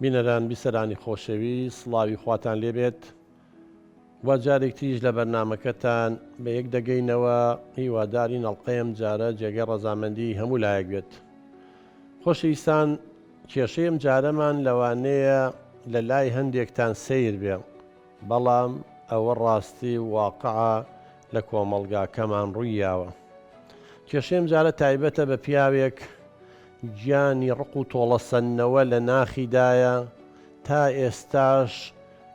بینەران بیسەرانی خۆشەویست سڵاوی خواتان لێبێت و جارێک تریش لە بەرنامەکەتان بە یەک دەگەینەوە هیوادارین ئەڵقەی ئەم جارە جێگەی ڕەزامەندی هەموو لایەک بێت خۆشەویستان کێشەی ئەم جارەمان لەوانەیە لە لای هەندێکتان سەیر بێ بەڵام ئەوە ڕاستی و واقعە لە کۆمەڵگاکەمان ڕوویاوە. کێشەی ئەم جارە تایبەتە بە پیاوێک گیانی ڕق و تۆڵەسەندنەوە لە ناخیدایە، تا ئێستاش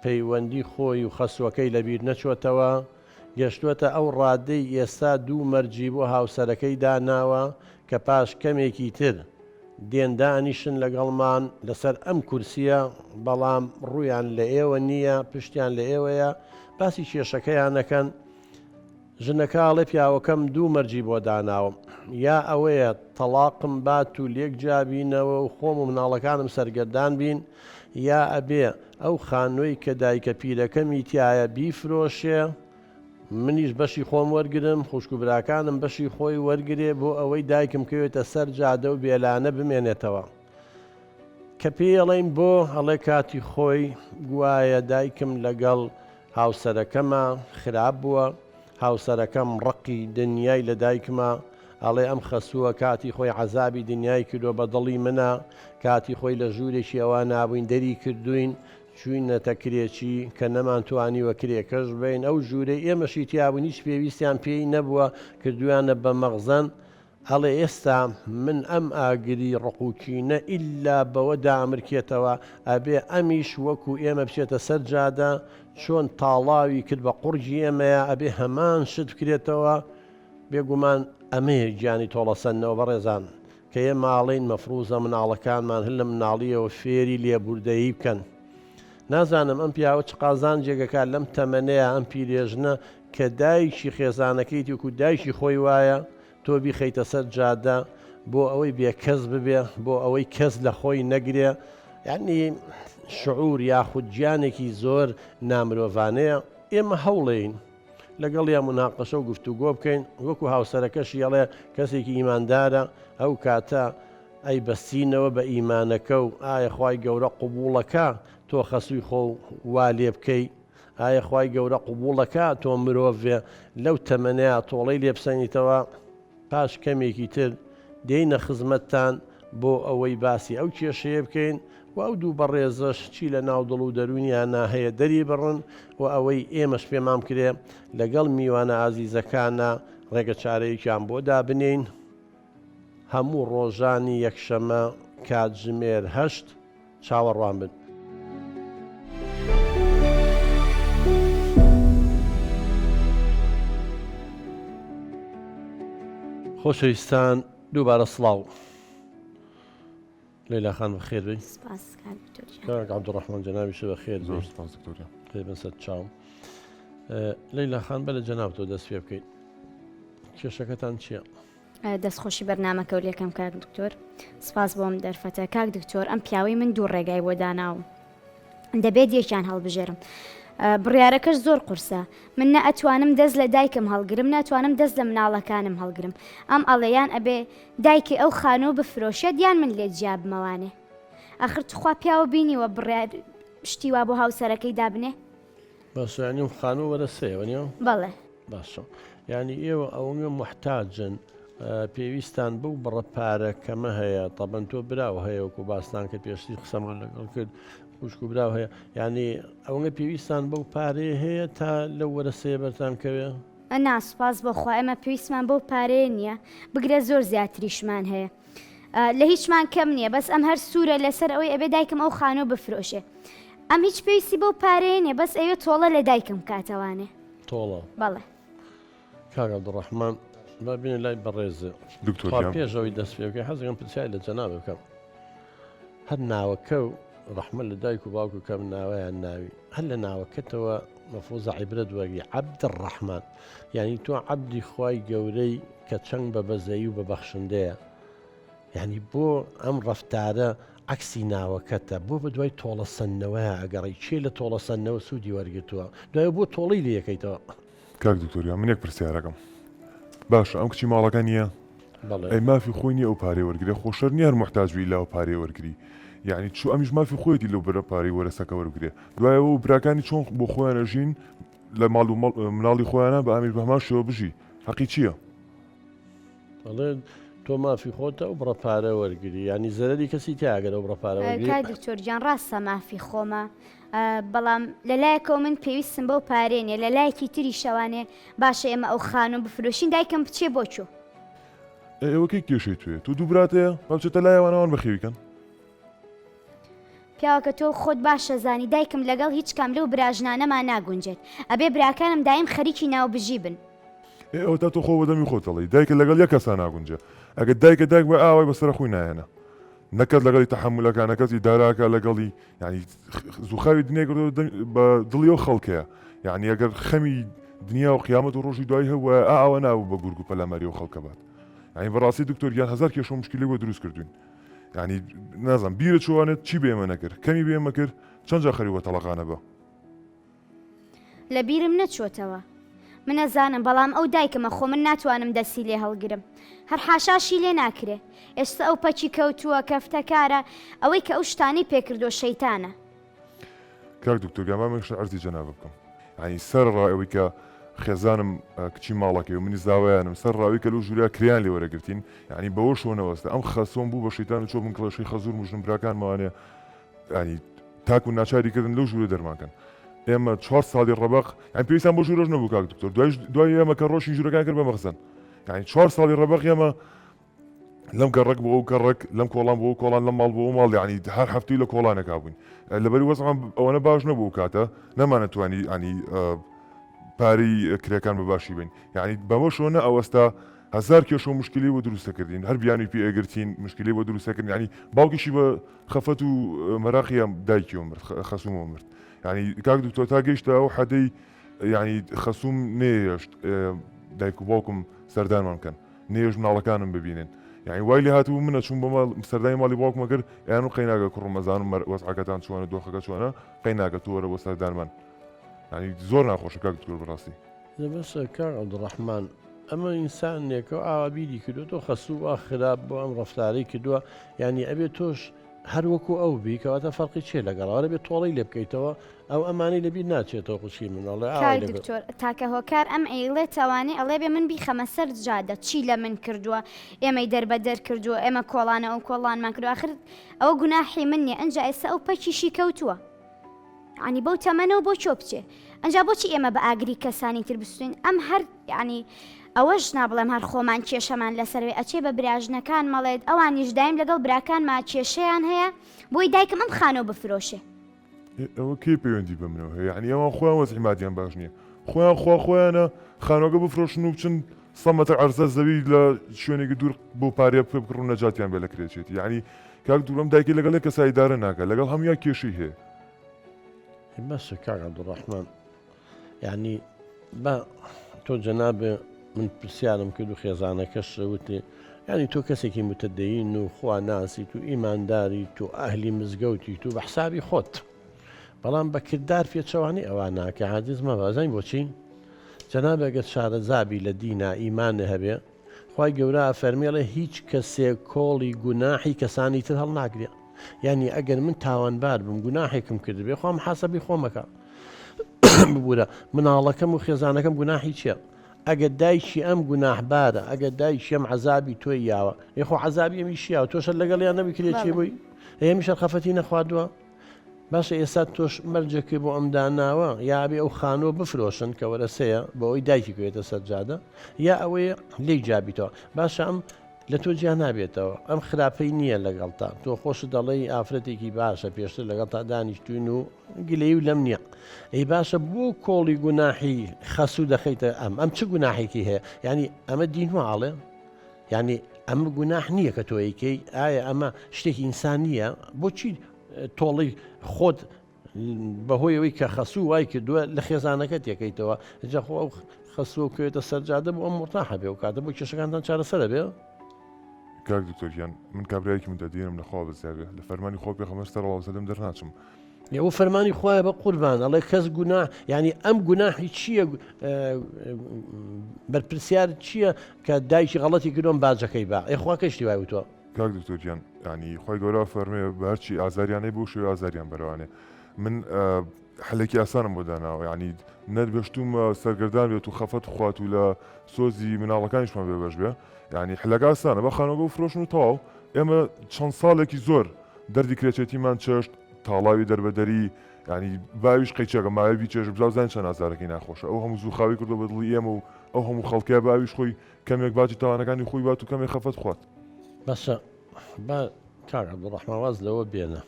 پەیوەندی خۆی و خەسووەکەی لەبیر نەچۆتەوە، گەشتووەتە ئەو ڕادەی ئێستا دوو مەرجی بۆ هاوسەرەکەی داناوە کە پاش کەمێکی تر دێن دانیشن لەگەڵمان لەسەر ئەم کورسیە بەڵام ڕوویان لە ئێوە نییە پشتیان لە ئێوەیە باسی کێشەکەیان ئەکەن ژنەکە ئەڵێ پیاوەکەم دوو مەرجی بۆ داناوم یا ئەوەیە تەڵاقم بات و لێک جیابینەوە و خۆم و مناڵەکانم سەرگەردان بین یا ئەبێ ئەو خانووی کە دایکە پیرەکەمی تایە بیفرۆشێ منیش بەشی خۆم وەرگرم، خوشک و براکانم بەشی خۆی وەرگرێ بۆ ئەوەی دایکم کەوێتە سەر جادە و بێلانە بمێنێتەوە. کە پێی ئەڵێین بۆ، ئەڵێ کاتی خۆی گوایە دایکم لەگەڵ هاوسەرەکەما خراپ بووە، هاوسەرەکەم ڕقی دنیای لە دایکمە، ئەڵێ ئەم خەسووە کاتی خۆی عەزابی دنیای کردووە بە دڵی منە، کاتی خۆی لە ژوورێکی ئەوا نابووین دەری کردووین، چووینەتە کرێچی کە نەمانتوانیوە کرێکەش بەین، ئەو ژوورەی ئێمەشی تیابووین هیچ پێویستیان پێی نەبووە، کردوویانە بە مەخزەن، ئەڵێ ئێستا من ئەم ئاگری ڕق و کینە ئیللا بەوە دائەمرکێتەوە، ئەبێ ئەمیش وەکو ئێمە بچێتە سەر جادە، چۆن تاڵاوی کرد بە قوڕگی ئێمەیا ئەبێ هەمان شت بکرێتەوە، بێگومان ئەمەیە گیانی تۆڵەسەندنەوە بەڕێزان. کە ئێمە ئەڵێین مەفروزە مناڵەکانمان هەر لە مناڵیەوە فێری لێبوردەیی بکەن. نازانم ئەم پیاوە چ قازانجێک ئەکات لەم تەمەنەیا ئەم پیرێژنە کە دایکی خێزانەکەیتی وەکو دایکی خۆی وایە تۆ بیخەیتە سەر جادە بۆ ئەوەی بێکەس ببێ بۆ ئەوەی کەس لە خۆی نەگرێ یعنی شعور یاخود گیانێکی زۆر نامرۆڤانەیە ئێمە هەوڵێین لەگەڵیا موناقەشە و گفتوگۆ بکەین، وەکو هاوسەرەکەشی ئەڵێ کەسێکی ئیماندارە، ئەو کاتە ئەیبەستینەوە بە ئیمانەکە و ئایا خوای گەورە قبوڵەکا تۆ خەسوی خۆو وا لێ بکەی؟ ئایا خوای گەورە قبوڵەکا تۆ مرۆڤێ لەو تەمەنەیا تۆڵەی لێ بسەنیتەوە؟ پاش کەمێکی تر دێینە خزمەتتان بۆ ئەوەی باسی ئەو کێشەیە بکەین و ئەو دوو بەڕێزەش چی لە ناو دڵ و دەروونیانا هەیە دەریبڕن و ئەوەی ئێمەش پێمان بکرێ لەگەڵ میوانە ئازیزەکانا ڕێگە چارەیەکیان بۆ دابنێین. هەموو ڕۆژانی یەکشەمە کاتژمێر هەشت چاوەڕوان بن. خۆشەویستان دووبارە سڵاو لەیلا خان بەخێر بێی. سپاس کاک دکتۆر گیان. کاک عەبدوڕەحمان جەنابیشت بەخێر بێی. زۆر سپاس دکتۆر گیان. خێر بن سەر چاوم. لەیلا خان بە لە جەنابتەوە دەست پێ بکەین. کێشەکەتان چییە؟ دەستخۆشی بەرنامەکەو لێکەم کاک دکتۆر سپاس بۆم دەرفەتە کاک دکتۆر ئەم پیاوەی من دوو ڕێگای بۆ داناوم دەبێت یەکیان هەڵبژێرم بڕیارەکەش زۆر قورسە من نە ئەتوانم دەست لە دایکم هەڵگرم ناتوانم دەست لە مناڵەکانم هەڵگرم ئەم ئەڵێیان ئەبێ دایکی ئەو خانوو بفرۆشێت یان من لێ جیابمەوانێ ئەخر توخوا پیاوە بینیوە بڕیار شتی وا بۆ هاوسەرەکەی دابنێ باشە یانی ئەم خانوو وەرەسەیە وەنیە؟ بەڵێ. باشە یانی ئێوە ئەوەنگە موحتاجن پێویستان بەو بڕە پارە کەمە هەیە تەبەن تۆ براو هەیە وەکو باستان کە پێشتر قسەمان لەگەڵ کرد خوشک و براو هەیە یانی ئەوەنگە پێویستان بەو پارەیە هەیە تا لەو وەرەسەیە بەرتان کەوێ؟ نا سوپاس بۆ خوا ئێمە پێویستمان بەو پارەیە نییە بگرە زۆر زیاتریشمان هەیە لە هیچمان کەم نییە بەس ئەم هەر سوورە لەسەر ئەوەی ئەبێ دایکم ئەو خانوو بفرۆشێ ئەم هیچ پێویستی بەو پارەیە نیە بەس ئەیوێ تۆڵە لە دایکم بکاتەوانێ. تۆڵە؟ بەڵێ. کاک عەبدولڕەحمان با بینە لای بەڕێزێ. دکتۆر خوا گیان. پێش ئەوەی دەست پێ بکەین حەز دەکەم پرسیار لە جەنابت بکەم. هەر ناوەکە و ڕەحمەت لە دایک و باوک و کەم ناوەیان ناوی هەر لە ناوەکەتەوە مەفروزە عیبرەت وەرگری عەبدڕەحمان یعنی تۆ عەبدی خوای گەورەی کە چەنگ بە بەزەیی و بە بەخشندەیە یانی بۆ ئەم ڕەفتارە عەکسی ناوەکەتە؟ بۆ بەدوای تۆڵە سەندنەوەیا ئەگەڕێی؟ کێ لە تۆڵە سەندنەوە سوودی وەرگرتووە؟ دوای بۆ تۆڵەی لێ ئەکەیتەوە؟ کاک دکتۆر گیان من یەک پرسیارەکەم باشە ئەم کچی ماڵەکە نییە؟ بەڵێ. ئەی مافی خۆی نییە ئەو پارەی وەرگرێ خۆ شەرت نییە هەر موحتاج بی ئیلا ئەو پارەیە وەرگری. یعنی چۆ ئەمیش مافی خۆیەتی لەو بڕە پارەی وەرەسەکە وەربگرێ دوایەوە و براکانی چۆن بۆ خۆیان ئەژین لە ماڵ و مناڵی خۆیانە بە ئەمیش بە هەمان شێوە بژی حەقی چییە؟ ئەڵێ تۆ مافی خۆتە ئەو بڕە پارە وەرگری یانی زەرەری کەسی تیا ئەگەر ئەو بڕە پارە وەرگری. کاک دکتۆر گیان ڕاستە مافی خۆمە بەڵام لەلایەکەوە من پێویستم بەو پارەیە نیە لەلایەکی تریشەوانێ باشە ئێمە ئەو خانوو بفرۆشین دایکم بچێ بۆ کوێ؟ ئێ ئێوە کەی کێشەی توێ تۆ دوو برات هەیە با بچێتە لای ئەوان ئەوان بەخێوی کەن. پیاوەکە تۆ خۆت باش ئەزانی دایکم لەگەڵ هیچ کام لەو براژنانەما ناگونجێت ئەبێ براکانم دایم خەریکی ناوبژی بن. ئێ ئەوەتا تۆ خۆ بەدەمی خۆت ئەڵێی دایکت لەگەڵ یەک کەسا ناگونجێ ئەگەر دایکت دایک بوایە ئاوای بەسەرە خۆی ناهێنا نە کەس لەگەڵی تەحەمول ئەکا نە کەس ئیدارە ئەکا لەگەڵی یانی زووخاوی دنیای کردووە بە دڵی ئەو خەڵکەیە یانی ئەگەر خەمی دنیا و قیامەت و ڕۆژی دوایی هەبوایە ئا ئاوا نابوو بە گورگ و پەلاماری ئەو خەڵکە بات یانی بەڕاستی دکتۆر گیان هەزار کێشە و مشکیلەی بۆ دروست کردوین یانی نازانم بیرە چۆوانێت چی بە ئێمە نەکرد کەمی بە ئێمە کرد چەند جار خەریک بە تەڵەقانە بە لە بیرم نەچۆتەوە. من ئەزانم بەڵام ئەو دایکمە خۆ من ناتوانم دەستی لێ هەڵگرم. هەر حاشاشی لێ ناکرێ. ئێستا ئەو پەکی کەوتووە، کەفتەکارە، ئەوەی کە ئەو شتانەی پێ کردووە شەیتانە. کاک دکتۆر گیان با من شتێک عەرزی جەنابت بکەم یانی سەر ڕای ئەوەی کە خێزانم کچی ماڵەکەی و منی زاوایانم سەر ڕاوی کە لەو ژوورە کرێیان لێ وەرەگرتین یانی بەوەشەوە نەوەستا ئەم خەسووم بوو بە شەیتان و چۆ بن کڵێشەی خەزوورم و ژنم براکانمەوانێ یانی تاکو ناچاری کردن لەو ژوورە دەرمان کەن ئێمە چوار ساڵی ڕەبەق یان پێویستان بۆ ژوورەش نەبوو کاک دکتۆر دوای دوای ئێمە کە ڕۆشین ژوورەکان کرد بە مەخزەن یانی چوار ساڵی ڕەبەق ئێمە لەم گەڕەک بۆ ئەو گەڕەک لەم کۆڵان بۆ ئەو کۆڵان لەم ماڵ بۆ ئەو ماڵ یانی هەر هەفتەی لە کۆڵانێکا بووین لەبەری وەزعمان ئەوەنە باش نەبوو ئەو کاتە نەمانەتوانی ینی پارەی کرێکان بە باشی بین یعنی بەمەشەوە نە ئەوەستا هەزار کێشە و مشکلی بۆ دروستەکردین هەر بیانوی پێ ئەگرتین مشکلی بۆ دروستەکردن ینی باوکیشی بە خەفەت و مەراقی دایکیەوە مرد خەسومەوە مرد یعنی کاک دکتۆر تا گەیشتە ئەو حەدەی یعنی خەسوم نەیەشت دایک و باوکم سەردانمان بکەن نەیەشت مناڵەکانم ببینن یعنی وای لێ هاتبوو من ئەچووم بۆ ماڵ سەردانی ماڵی باوکم ئەکرد ئەیان و قەیناگە کوڕم ئەزانم وەزعەکەتان چۆنە دۆخەکە چۆنە قەیناگە تۆ وەرە بۆ سەردانمان یعنی زۆر ناخۆشە کاک دکتۆر بەڕاستی. دە بەسە کاک عەبدوڕەحمان ئەمە ئینسانێکە و ئاوا بیری کردووە تۆ خەسوو وا خراپ بۆ ئەم ڕەفتارەی کردووە یعنی ئەبێ تۆش هەر وەکو ئەو بی کەواتە فەرقی چیە لەگەڵ ئەوە بێ تۆڵەی لێ بکەیتەوە ئەو ئەمانەی لەبیر ناچێتەوە خوشکی من ئەڵێ ئاوای کاک لەگەڵ. دکتۆر تاکە هۆکار ئەم ئەیڵێتەوانەی ئەڵێ بێ من بیخەمە سەر جادە چی لە من کردووە ئێمەی دەربەدەر کردووە ئێمە کۆڵانە ئەو کۆڵانمان کردووە ئاخر ئەوە گوناحی من نیە ئەنجا ئێستا ئەو پەکیشی کەوتووە یانی بەو تەمەنەوە بۆ کوێ بچێ ئەنجا بۆچی ئێمە بە ئاگری کەسانی تر بسوتێین ئەم هەر یانی ئەوەش نابڵێم هەر خۆمان کێشەمان لەسەر بێ ئەچێ بە براژنەکان مەڵێت ئەوانیش دایم لەگەڵ براکانما کێشەیان هەیە بۆی دایکم ئەم خانوو بفرۆشێ. ئێ ئەوە کەی پەیوەندی بە منەوە هەیە یانی ئەوان خۆیان وەزعی مادیان باش نییە خۆیان خوا خۆیانە خانوەکە بفرۆشن و بچن سە مەتر عەرزە زەوی لە شوێنێکی دوور بۆ پارەیە پێ بکڕن و نەجاتیان بێ لە کرێچێتی یانی کاک دوور ئەم دایکەی لەگەڵ یەک کەسا ئیدارە ناکا لەگەڵ هەموویان کێشەی هەیە. بەسە کاک عەبدولڕەحمان یعنی با تۆ جەناب من پرسیارم کرد و خێزانەکەش وتی یعنی تۆ کەسێکی متدەین و خوا ناسیت و ئیمانداری تو ئەهلی مزگەوتی تو بە حسابی خۆت بەڵام بە کردار پێچەوانەی ئەوان ناکە عاجز مەبە ئەزانی بۆچی جەناب ئەگەر شارەزابی لە دینا ئیمانە هەبێ خوای گەورە ئەفەرمێ ئەڵێ هیچ کەسێک کۆڵی گوناحی کەسانی تر هەڵناگرێ یعنی ئەگەر من تاوانبار بم گوناحێکم کردبێ خوا محاسبەی خۆمەکە ببورە مناڵەکەم و خێزانەکەم گوناحی چییە ئەگەر دایکی ئەم گوناحبارە ئەگەر دایکی ئەم عەزابی تۆی یاوە یخۆ عەزابی ئەمی شیاوە تۆشە لەگەڵیان نەبی کرێ چی بووی ئێمیشە خەفەتی نەخواردووە باشە ئێستا تۆش مەرجێکی بۆ ئەم داناوە یا ئەبێ ئەو خانووە بفرۆشن کە وەرەسەیە بۆ ئەوەی دایکی کەوێتە سەر جادە یا ئەوەیە لێی جابیتەوە باشە ئەم لە تۆ جیا نابێتەوە ئەم خراپەی نییە لەگەڵتا تۆ خۆشت دەڵێی ئافرەتێکی باشە پێشتر لەگەڵتا دانیشتوین و گلەیی و لەم نییە ئەی باشە بۆ کۆڵی گوناحی خەسوو دەخەیتە ئەم ئەم چ گوناحێکی هەیە یعنی ئەمە دین واڵێ یعنی ئەمە گوناح نییە کە تۆ ئەیکەی ئایا ئەمە شتێکی ئینسان نییە بۆچی تۆڵەی خۆت بەهۆی ئەوەی کە خەسوو وای کردووە لە خێزانەکە تێکەیتەوە جا خۆ ئەو خەسوو کەوێتە سەرجادە بۆ ئەم مرتاحە بێ و کاتە بۆ کێشەکانتان چارەسەرە بێ کاک دکتۆر گیان من کابرایەکی متدینم لە خوا بەزیابێ لە فەرمانی خوا پێغەمبەر صلی اللە علیه وسلم دەرناچم ئەوە فەرمانی خوایە بە قوربان ئەڵێ کەس گوناه یعنی ئەم گوناحی چییە بەرپرسیار چییە کە دایکی غەڵەتی کردوم باجەکەی با ئێ خوا کەشتی وای وتووە. کاک دکتۆر گیان یانی خوای گەورە فەرمێ بە هەرچی ئازاریان هەیە بەو شێوەیە ئازاریان بەرەوانێ من حلێکی ئاسانم بۆ داناوە یانی نەبێشتومە سەرگەردان بێت و خەفەت خوات و لە سۆزی مناڵەکانیشمان بێبەش بێ یانی حلەکە ئاسانە بە خانوەکە بفرۆشن و تەواو ئێمە چەند ساڵێکی زۆر دەردی کرێچێتیمان چێشت تاڵاوی دەربەدەری یانی باویش قەیچەکە ماوەی بیچێژ بزاو زانین چەند ئازارەکەی ناخۆشە ئەو هەموو زووخاوی کردو بە دڵی ئێمە و ئەو هەموو خەڵکە باویش خۆی کەمێک باجی تاوانەکانی خۆی بات و کەمێک خەفەت خوات. بەسە با کاک عەبدوڕەحمان واز لەوە بێنە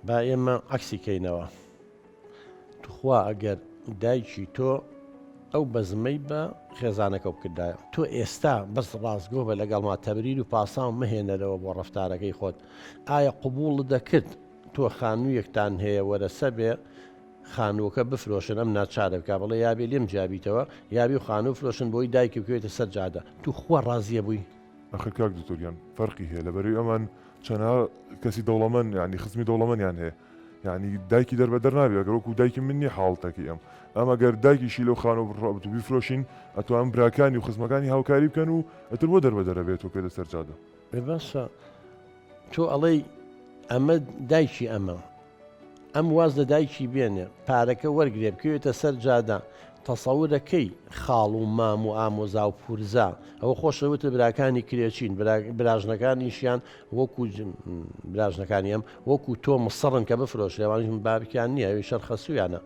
با ئێمە عەکسی کەینەوە توخوا ئەگەر دایکی تۆ ئەو بەزمەی بە خێزانەکە بکردایە تۆ ئێستا بەس ڕاستگۆ بە لەگەڵما تەبریر و پاساو مەهێنەرەوە بۆ ڕەفتارەکەی خۆت ئایا قبوڵ دەکرد تۆ خانوویەکتان هەیە وەرەسە بێ خانووەکە بفرۆشن ئەم ناچارە بکا بڵێ یابێ لێم جیابیتەوە یابی و خانوو فرۆشن بۆی دایکی بکەوێتە سەر جادە توخوا ڕازیە بووی؟ ئەخر کاک دکتۆر گیان فەرقی هەیە لەبەرەی ئەمان چەنەها کەسی دەوڵەمەن یانی خزمی دەوڵەمەنیان هەیە یانی دایکی دەربەدەر نابێ ئەگەر وەکو دایکی من نیە حاڵتەکەی ئەم ئەم ئەگەر دایکیشی لەو خانوو بڕابت و بیفرۆشین ئەتوان براکانی و خزمەکانی هاوکاری بکەن و ئەتر بۆ دەربەدەرە بێت و بکەوێتە سەر جادە. ئێ باشە تۆ ئەڵێی ئەمە دایکی ئەمە ئەم واز لە دایکی بێنێ پارەکە وەرگرێ بکەوێتە سەر جادە تەسەورەکەی خاڵ و مام و ئامۆزا و پورزا ئەوە خۆشە وتت براکانی کرێچین براژنەکانیشیان وەکو براژنەکانی ئەم وەکو تۆ مسڕن کە بفرۆشرێ ئەوانیش بابکیان نییە ئەوی شەر خەسویانە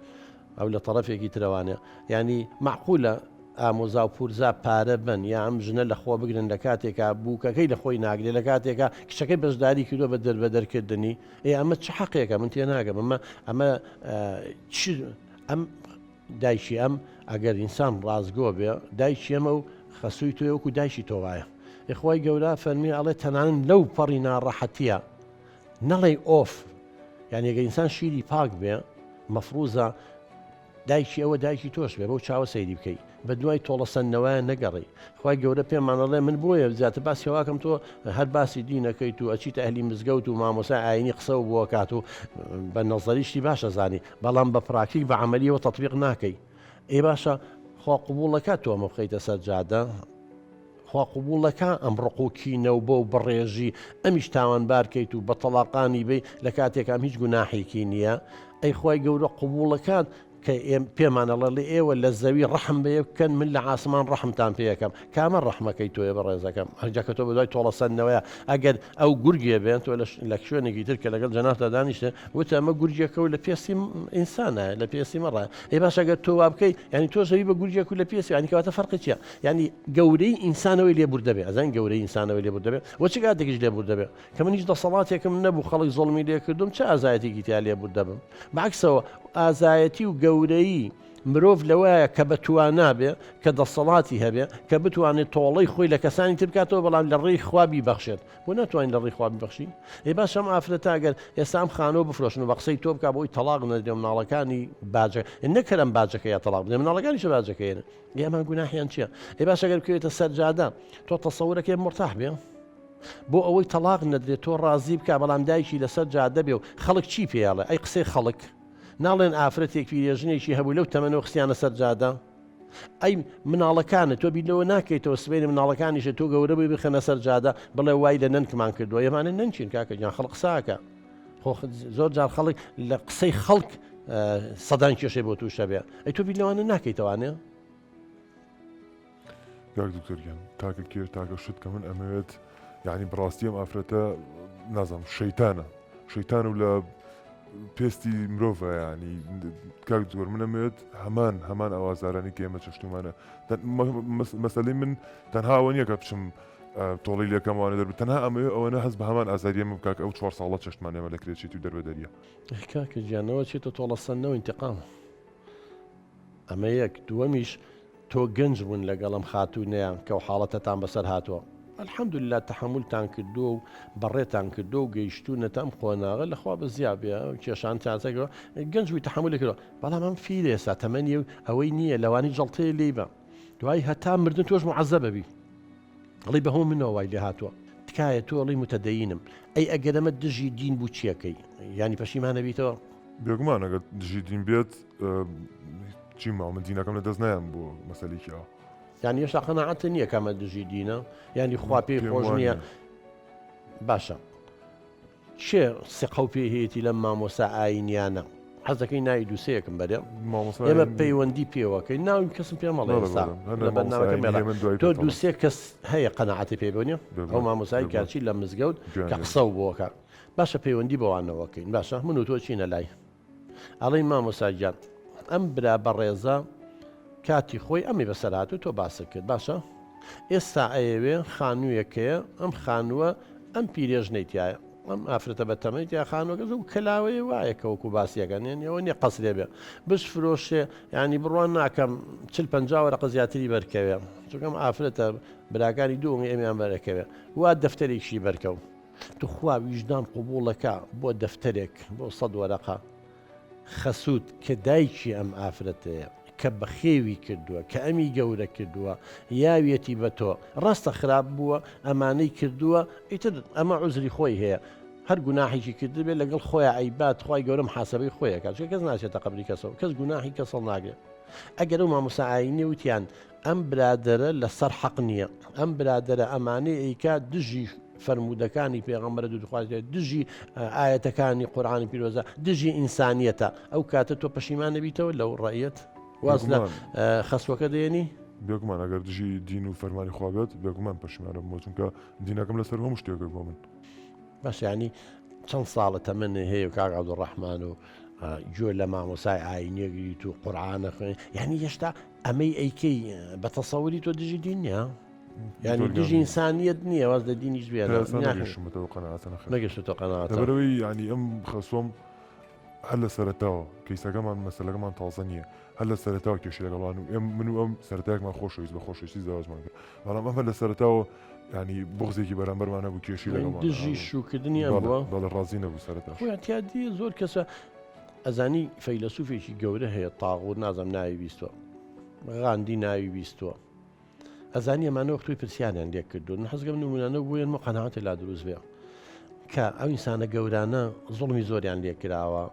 ئەو لە تەڕەفێکی ترەوانە یانی مەعقولە ئامۆزا و پورزا پارە بەن یا ئەم ژنە لە خۆ بگرن لە کاتێکا بووکەکەی لە خۆی ناگرێ لە کاتێکا کچەکەی بەشداری کردووە بە دەربەدەرکردنی ئێ ئەمە چ حەقێکە من تێناگەم ئەمە ئەمە چ ئەم دایکی ئەم ئەگەر ئینسان ڕاستگۆ بێ دایکی ئەمە و خەسووی تۆ وەکو دایکی تۆ وایە ئێ خوای گەورە فەرمی ئەڵێ تەنانەت لەو پەڕی ناڕەحەتیە نەڵێی ئۆف یانی ئەگەر ئینسان شیری پاک بێ مەفروزە دایکی ئەوە دایکی تۆش بێ بەو چاوە سەیری بکەی بە دوای تۆڵەسەندنەوەیان نەگەڕێی خوای گەورە پێمان ئەڵێ من بۆیە زیاتر باسی هەواکەم تۆ هەر باسی دینەکەیت و ئەچیتە ئەهلی مزگەوت و مامۆسای ئاینی قسە و بۆکات و بە نەزەریشتی باشە زانی بەڵام بە پراکتیک بە عملیەوە تەطبیق ناکەی ئێ باشە خوا قبوڵەکە تۆ ئەمە بخەیتە سەر جادە خوا قبوڵەکا ئەم ڕق و کینە و بەو بڕێژی ئەمیش تاوانبار کەیت و بە تەڵاقانی بەی لە کاتێکا ئەم هیچ گوناحێکی نییە ئەی خوای گەورە قبوڵەکات کە ئێم پێمان ئەڵێ ئێوە لە زەوی ڕەحم بە یەک بکەن من لە عاسمان ڕەحمتان پێ ئەکەم کامە ڕەحمەکەی تۆیە بەڕێزەکەم هەرجا کە تۆ بەدوای تۆڵەسەندنەوەیە ئەگەر ئەو گورگێ بێن تۆ لە شوێنێکی تر کە لەگەڵ جەنابتا دانیشتێ وتە ئەمە گورگێکە و لە پێستی ئینسانە لە پێستی مەڕە ئەی باش ئەگەر تۆ وا بکەی یعنی تۆ زەوی بە گورگێک و لە پێستی یعنی کەواتە فەرقی چییە یعنی گەورەی ئینسانەوەی لێبوردە بێ ئەزان گەورەی ئینسانەوەی لێبوردە بێ وە چ کاتێکیش لێبوردە بێ کە من هیچ دەسەڵاتێکم نەبوو خەڵک زوڵمی لێ کردم چ ئازایەتێکی تیا لێبوردە بم بەعکسەوە ئازایەتی و گەورەیی مرۆڤ لەوەیە کە بە توانا بێ کە دەسەڵاتی هەبێ کە بتوانێت تۆڵەی خۆی لە کەسانی تر بکاتەوە بەڵام لە ڕێی خوا بیبەخشێت بۆ ناتوانین لە ڕێی خوا بیبەخشین ئەی باشە ئەم ئافرەتە ئەگەر ئێستا ئەم خانووە بفرۆشن و بە قسەی تۆ بکا بۆی تەڵاق نەدرێ مناڵەکانی باجە نەک هەر ئەم باجەکە یا تەڵاق بدرێ مناڵەکانیش باجەکەیەن ئێ ئەمان گوناحیان چییە ئەی باشە ئەگەر بکەوێتە سەر جادە تۆ تەسەورەکەی مورتاح بێ بۆ ئەوەی تەڵاق نەدرێت تۆ ڕازی بکە بەڵام دایکی لەسەر جادە بێ و خەڵک چی پێیاڵێ ئەی قسەی خەڵک ناڵێن ئافرەتێک پیرێژنێکی هەبوو لەو تەمەنەوە خستیانە سەر جادە ئەی مناڵەکانت تۆ بیر لەوە ناکەیتەوە سبەینێ مناڵەکانیشت تۆ گەورە بووی بخەنە سەر جادە بڵێ وای لە نەنکمان کردووە ئێمانە نەنکین کاکە گیان خەڵک قساکە خۆ زۆر جار خەڵک لە قسەی خەڵک سەدان کێشەی بۆ تووشە بێ ئەی تۆ بیر لەوانە ناکەیتەوانێ کاک دکتۆر گیان تاکە کێر تاکە شت کە من ئەمەوێت یعنی بڕاستی ئەم ئافرەتە نازانم شەیتانە شەیتان و لە پێستی مرۆڤە ینی کاک دکتۆر من ئەمەوێت هەمان هەمان ئاوازارانی کە ئێمە چەشتومانە مەسەلەی من تەنها ئەوە نییە کە بچم تۆڵی لەکەموانە دەر تەنها ئەمەوێت ئەوەنە هەست بە هەمان ئازاریە من بکات ئەو چوار ساڵە چەشتمان ئێمە لە کرێچێتی و دەربەدەریە کاکە گیانەوە چێتە تۆڵەسەندنەوە ئینتقام ئەمە یەک، دووەمیش تۆ گەنج بوون لەگەڵ ئەم خاتوونەیان کە ئەو حاڵەتەتان بەسەر هاتووە الحمدللە تەحەمولتان کردووە و بەڕێتان کردووە و گەیشتوونەتە ئەم قۆناغە لەخوا بەزیا بێ کێشان چاچەکەوە گەنج بووی تەحەمولی کردووە بەڵام ئەم فیلە ئێستا تەمەنی و ئەوەی نییە لەوانی جەڵتەیە لێی بە دوای هەتا مردن تۆش معەزەبە بی ئەڵێی بەهۆ منەوە وای لێ هاتووە تکایە تۆ ئەڵێی متەدەینم ئەی ئەگەر ئەمە دژی دین بوو چیەکەی یانی پەشیمان ئەبیتەوە؟ بێگومان ئەگەر دژی دین بێت چی ماوە من دینەکەم لە دەست نایەم بۆ مەسەلێکی ئەوە. یانی هێشتا قەناعەتت نییە کە ئەمە دژی دینە یانی خوا پێی خۆش نییە؟ باشە کێ سقە و پێی هەیەتی لەم مامۆستا ئاینیانە؟ حەز دەکەی ناوی دووسەیەکم بەرێ ئێمە پەیوەندی پێوەکەی ناوی کەسم پێ مەڵێ ئێستا لە بەرنامەکە مێڵە تۆ دووسێ کەس هەیە قەناعەتی پێ بۆ نیە ئەو مامۆسای کاچی لە مزگەوت کە قسە و بۆکە باشە پەیوەندی بەوانەوەکەین باشە من و تۆ چینە لای ئەڵێین مامۆستا گیان ئەم برا بەڕێزە کاتی خۆی ئەمی بەسەر هات و تۆ باست کرد باشە ئێستا ئەیەوێ خانوویەکەیە ئەم خانووە ئەم پیرێژنەی تایە ئەم ئافرەتە بە تەمەی تیا خانووەکە زۆر کەلاوەیە وایە کە وەکو باسیەکەن یعنی ئەوە نییە قەسرێ بێ بشفرۆشێ ینی بڕوان ناکەم چل پ وەرەقە زیاتری بەرکەوێ چونکەم ئافرەتە براکانی دوو ئەمیان بەرەکەوێ وا دەفتەرێکشی بەرکەو توخوا ویژدان قبوڵەکا بۆ دەفتەرێک بۆ سەد وەرەقە خەسوت کە دایکی ئەم ئافرەتەیە کە بەخێوی کردووە کە ئەمی گەورە کردووە یاویەتی بە تۆ ڕاستە خراپ بووە ئەمانەی کردووە ئیتر ئەمە عوزری خۆی هەیە هەر گوناحێکی کردبێ لەگەڵ خۆیان ئەیبات خوای گەورە محاسبەی خۆیەکە چونکە کەس ناچێتە قەبری کەسەوە کەس گوناحی کەس هەڵناگرێت ئەگەر ئەو مامۆستا ئاینی وتیان ئەم برادەرە لەسەر حەق نییە ئەم برادەرە ئەمانەی ئەیکات دژی فەرموودەکانی پێغەمبەرە دوودخوازێت دژی ئاەتەکانی قورآانی پیرۆزە دژی ئینسانیەتە ئەو کاتە تۆ پەشیمان نەبیتەوە لەو ڕەیەت واز لە خەسوەکە دێنی؟ بێگومان ئەگەر دژی دین و فەرمانی خوا بێت بێگومان پەشیمانە بۆ چونکە دینەکەم لەسەر هەموو شتێکە بۆ من. باش ینی چەند ساڵە تەمەنی هەیە و کاک عەبدولڕەحمان و گوێ لە مامۆسای ئاینیە گریت و قورعانە خوێن یعنی هێشتا ئەمەی ئەیکەی بە تەسەوری تۆ دژی دین نییە یعنی دژی ئینسانیەت نییە واز لە دینیش بێنە نەگەشتمەتەوە قەناعەتە نەخێر نەگەشتەوە قەناعەتە لەبەرئەوەی یعنی ئەم خەسوەم هەر لە سەرەتاوە کەیسەکەمان مەسەلەکەمان تازە نییە هەر لە سەرەتاوە کێشەی لەگەڵان و ئێم من و ئەم سەرەتایەکمان خۆشەویست بە خۆشەویستی زەواجمان کرد بەڵام ئەم هەر لە سەرەتاوە ینی بغزێکی بەرامبەرمان هەبوو کێشەی لەگەڵمان دژی شوکردنی ئەم بووە بەڵێ ڕازی نەبوو سەرەتا خۆیان تیا دیە زۆر کەسە ئەزانی فەیلەسوفێکی گەورە هەیە تاغور نازم ناوی بیستوە غاندی ناوی بیستوە ئەزانی ئەمانە وەخت تۆی پرسیاریان لێ کردوون من حەزگەم نمونانە بۆیان مە قەناعەتێ لا دروست بێ کە ئەو ئینسانە گەورانە زوڵمی زۆریان لێ کراوە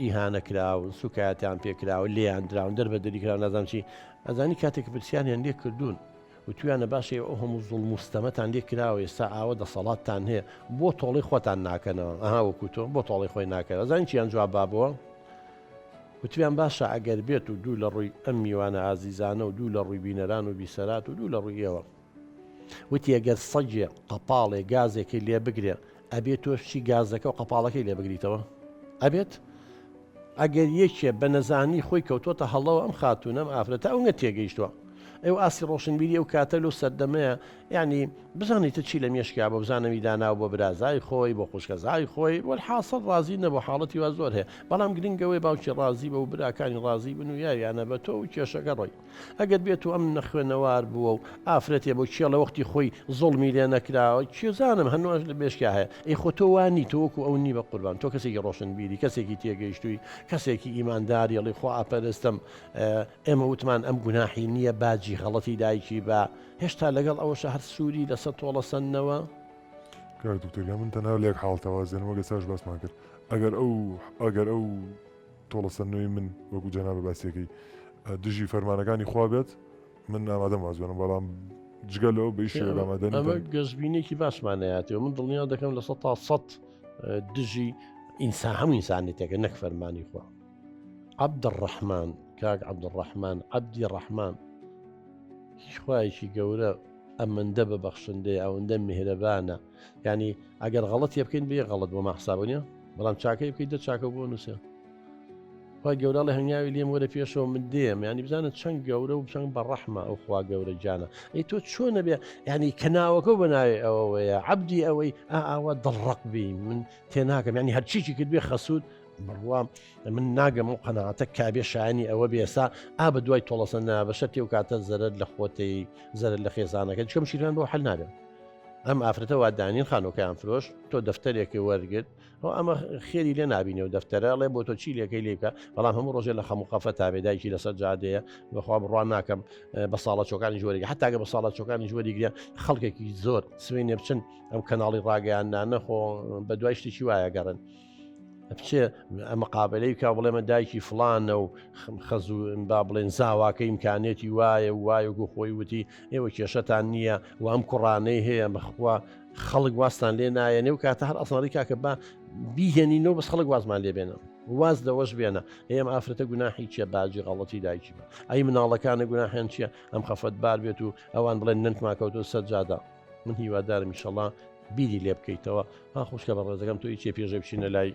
ئیهانە کراون سوکایەتیان پێکراوە لێیان دراون دەر بە دەری کراون نازانم چی ئەزانی کاتێک کە پرسیاریان لێ کردوون وتویانە باشە ئێوە ئەو هەموو زوڵم و ستەمەتان لێ کراوە ئێستا ئاوە دەسەڵاتتان هەیە بۆ تۆڵەی خۆتان ناکەنەوە ئەها وەکو تۆ بۆ تۆڵەی خۆی ناکەنەوە ئەزانی چیان جواب بابەوە وتویان باشە ئەگەر بێت و دوو لە ڕووی ئەم میوانە ئازیزانە و دوو لە ڕووی بینەران و بیسەرات و دوو لە ڕووی ئێوە وتی ئەگەر سەگێ قەپاڵێ گازێکی لێ بگرێ ئەبێ تۆش چی گازەکە و قەپاڵەکەی لێ بگریتەوە ئەبێت ئەگەر یەکێ بە نەزانی خۆی کەوتۆتە هەڵەوە ئەم خاتوونە ئەم ئافرەتە ئەونگە تێگەیشتووە ئەو ئاستی ڕۆشنبیری ئەو کاتە لەو سەردەمەیە یعنی بزانیتە چی لە مێشکیا بۆ بزانەوی داناو بۆ برازای خۆی بۆ خوشکەزای خۆی وەلحاسڵ ڕازی نەبوو حاڵەتی وا زۆر هەیە بەڵام گرنگ ئەوەیە باوکی ڕازی بە و براکانی ڕازی بن و یاویانە بە تۆ و کێشەکە ڕۆی ئەگەر بێت و ئەم نەخوێنەوار بووە و ئافرەتێ بۆ کێڵە وەختی خۆی زوڵمی لێ نەکراوە کێزانم هەنواش لە مێشکیا هەیە ئەی خۆ تۆ وا نی تۆ وەکو ئەو نی بە قوربان تۆ کەسێکی ڕۆشنبیری کەسێکی تێگەیشتووی کەسێکی ئیمانداری ئەڵێ خوا ئەپەرستم ئێمە وتمان ئەم گوناحی نییە باجی غەڵەتی دایکی بە هێشتا لەگەڵ ئەوەشە هەر سووری لەسەر تۆڵە سەندنەوە؟ کاک دکتۆر گیان من تەنها لە یەک حاڵەتە واز دێنم وەک ئێستاش باسمان کرد ئەگەر ئەو ئەگەر ئەو تۆڵە سەندنەوەی من وەکو جەنابە باسیەکەی دژی فەرمانەکانی خوا بێت من ئامادەم واز بێنم بەڵام جگە لەوە بە هیچ شێوەیەک ئامادە نیم ئەمە گەشبینێکی باشمان نەیاتەوە من دڵنیا دەکەم 100% دژی ئینسان هەموو ئینسانێتێکە نەک فەرمانی خوا عەبدڕەحمان کاک عەبدڕەحمان عەبدی ڕەحمان هیچ خوایەکی گەورە ئەمەندە بە بەخشندەیە ئەوەندە میهرەبانە یعنی ئەگەر غەڵەتێ بکەین بێ غەڵەت بۆ ماحسابە نیە بەڵام چاکەی بکەیت دە چاکە بۆ نووسێ خوا گەورە لە هەنگاوی لێم وەرە پێشەوە من دێم ینی بزانە چەند گەورە و چەند بە ڕەحمە ئەو خوا گەورە گیانە ئەی تۆ چۆنە بێ ینی کەناوەکە بە ناوێ ئەوەیە عەبدی ئەوەی ئاوا دڵڕق بی من تێناکەم ینی هەرچیکی کرد بێ خەسوود بڕوام من ناگەم و قەناعەتە کابێ شایانی ئەوە بێسا ئا بە دوای تۆڵەسە نا بە شەرتی و کاتە زەرەر لە خۆتەی زەرەر لە خێزانەکە چکەم شیران بۆ حل نابێت ئەم ئافرەتە وا دانین خانۆکەیان فرۆش تۆ دەفتەرێکی وەرگرت ئەو ئەمە خێری لێ نبینێ و دەفتەرە ئەڵێ بۆ تۆ چی لەکەی لێ بکە بەڵام هەموو ڕۆژێ لە خەم و خەفە تابێ دایکی لەسەر جادەیە بەخوا بڕوا ناکەم بە ساڵە چۆکانی جۆرێک حتاگە بە ساڵە چۆکانی جۆری گرە خەڵکێکی زۆر سوێنێ بچن ئەم کەناڵی ڕاگەیاندانە خۆ بە دوای شتێکی وایە گەڕن. بچێ مقابلەی بکا بڵێ من دایکی فڵانە و خەزوو با بڵێن زاواکە ئیمکانێتی وایە و وایە و خۆی وتی ئێوە کێشەتان نییە و ئەم کوڕانەی هەیە بەخوا خەڵک واستان لێ نایەنێ و کاتە هەر ئەسڵی کاکە با بیهێنینەوە بەس خەڵک وازمان لێ بێنە واز لەوەش بێنە ئێم ئافرەتە گوناحی چیە باجی غەڵەتی دایکی بە ئەی مناڵەکانە گوناحیان چییە ئەم خەفەت بار بێت و ئەوان بڵێن نەنکما کەوتۆ سەر جادە من هیوادارم ئیشەڵا بیری لێ بکەیتەوە ها خوشکە بە ڕێزەکەم تۆ چێ پێشە بچینە لای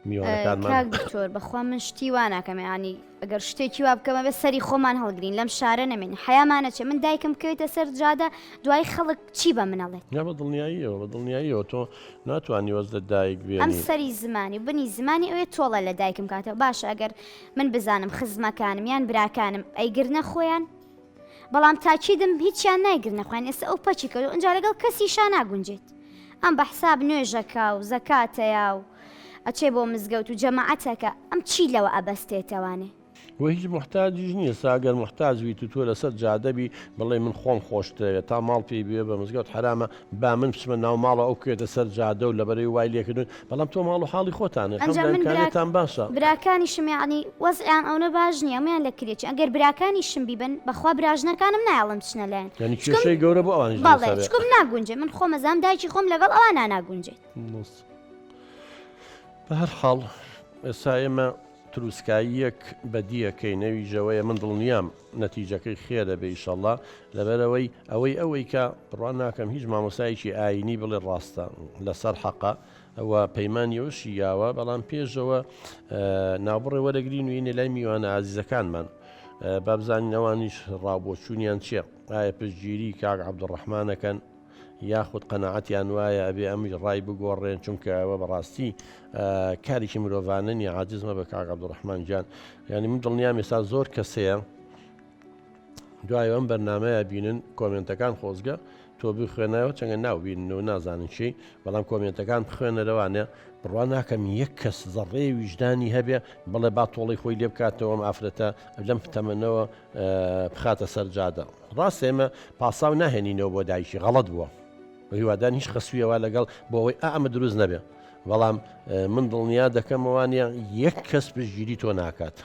میوانەکانمان کاک دکتۆر بەخوا من شتی وا ناکەم ینی ئەگەر شتێکی وا بکەمە بێ سەری خۆمان هەڵگرین لەم شارە نەمێن حەیامانە چێ من دایکم بکەوێتە سەر جادە دوای خەڵک چی بە من ئەڵێت نا بە دڵنیاییەوە بە دڵنیاییەوە تۆ ناتوانانی وەز لە دایک ئەم بێنی سەری زمانی و بنی زمانی ئەوێ تۆڵە لە دایکم کاتەوە باشە ئەگەر من بزانم خزمەکانم یان براکانم ئەیگرنە خۆیان بەڵام تاکیدم هیچیان نایگرنە خۆیان ئێستا ئەو پەکی کەوتوە ئینجا لەگەڵ کەسیشا ناگونجێت ئەم بە حساب نوێژەکا و زەکاتەیا و ئەچێ بۆ مزگەوت و جەماعەتەکە ئەم چی لەوە ئەبەستێتەوانێ. وە هیچ موحتاجیش نیە سا گەر موحتاج بیت و تۆ لەسەر جادە بی بڵێی من خۆم خۆشترەوێ تا ماڵ پێی بوێ بە مزگەوت حەرامە با من بچمە ناو ماڵەوە ئەو بکەوێتە سەر جادە و لەبەرەی وای لێکردوون بەڵام تۆ ماڵ و حاڵی خۆتانە ئەنجا الحمدللە من برا ئیمکانیەتان باشە. براکانیشم یەعنی وەزعیان ئەونە باش نیە هەموویان لە کرێچین ئەگەر براکانیشم بیبەن بەخوا براژنەکانم نایەڵن بچنە لایان یانی چکم کێشەی گەورە بۆ ئەوانیش بەڵێ دروست ئەبێ. چکم ناگونجێ من خۆم ئەزانم دایکی خۆم لەگەڵ ئەوانا ناگونجێت. بە هەر حاڵ ئێستا ئێمە تروسکاییەک بەدیەکەین ئەویش ئەوەیە من دڵنیام نەتیجەکەی خێرە بێ ئیشەڵا لەبەرئەوەی ئەوەی ئەوەی کە بڕوا ناکەم هیچ مامۆستایەکی ئایینی بڵێ ڕاستە لەسەر حەقە و پەیمانی ئەوشی یاوە بەڵام پێشەوە ناوبڕێ وەرەگرین و یینە لای میوانە ئازیزەکانمان با بزانین ئەوانیش ڕاوبۆچوونیان چییە ئایا پشتگیری کاک عەبدوڕەحمانەکەن یاخود قەناعەتیان وایە ئەبێ ئەمیش ڕای بگۆڕێن چونکە ئەوە بەڕاستی کارێکی مرۆڤانە نیە عاجز مەبە کاک عەبدوڕەحمان گیان یعنی من دڵنیام ئێستا زۆر کەسەیە دوای ئەم بەرنمەیە بینن کۆمنتەکان خۆزگە تۆ بخوێنەوە چەنگە ناوبینن و نازانن چی بەڵام کۆمنتەکان بخوێنەرەوانە بڕوا ناکەم یەک کەس زەڕێ ویژدانی هەبێ بڵێ با تۆڵی خۆی لێ بکاتەوە ئەم ئافرەتە لەم تەمەنەوە بخاتە سەر جادە. ڕاستە ئێمە پاساو ناهێنینەوە بۆ دایکی غەڵەت بووە و هیوادان هیچ خەسوویەوە لەگەڵ بۆ ئەوەی ئا ئەمە دروست نەبێ بەڵام من دڵنیا دەکەمەوانە یەک کەس پشتگیری تۆ ناکات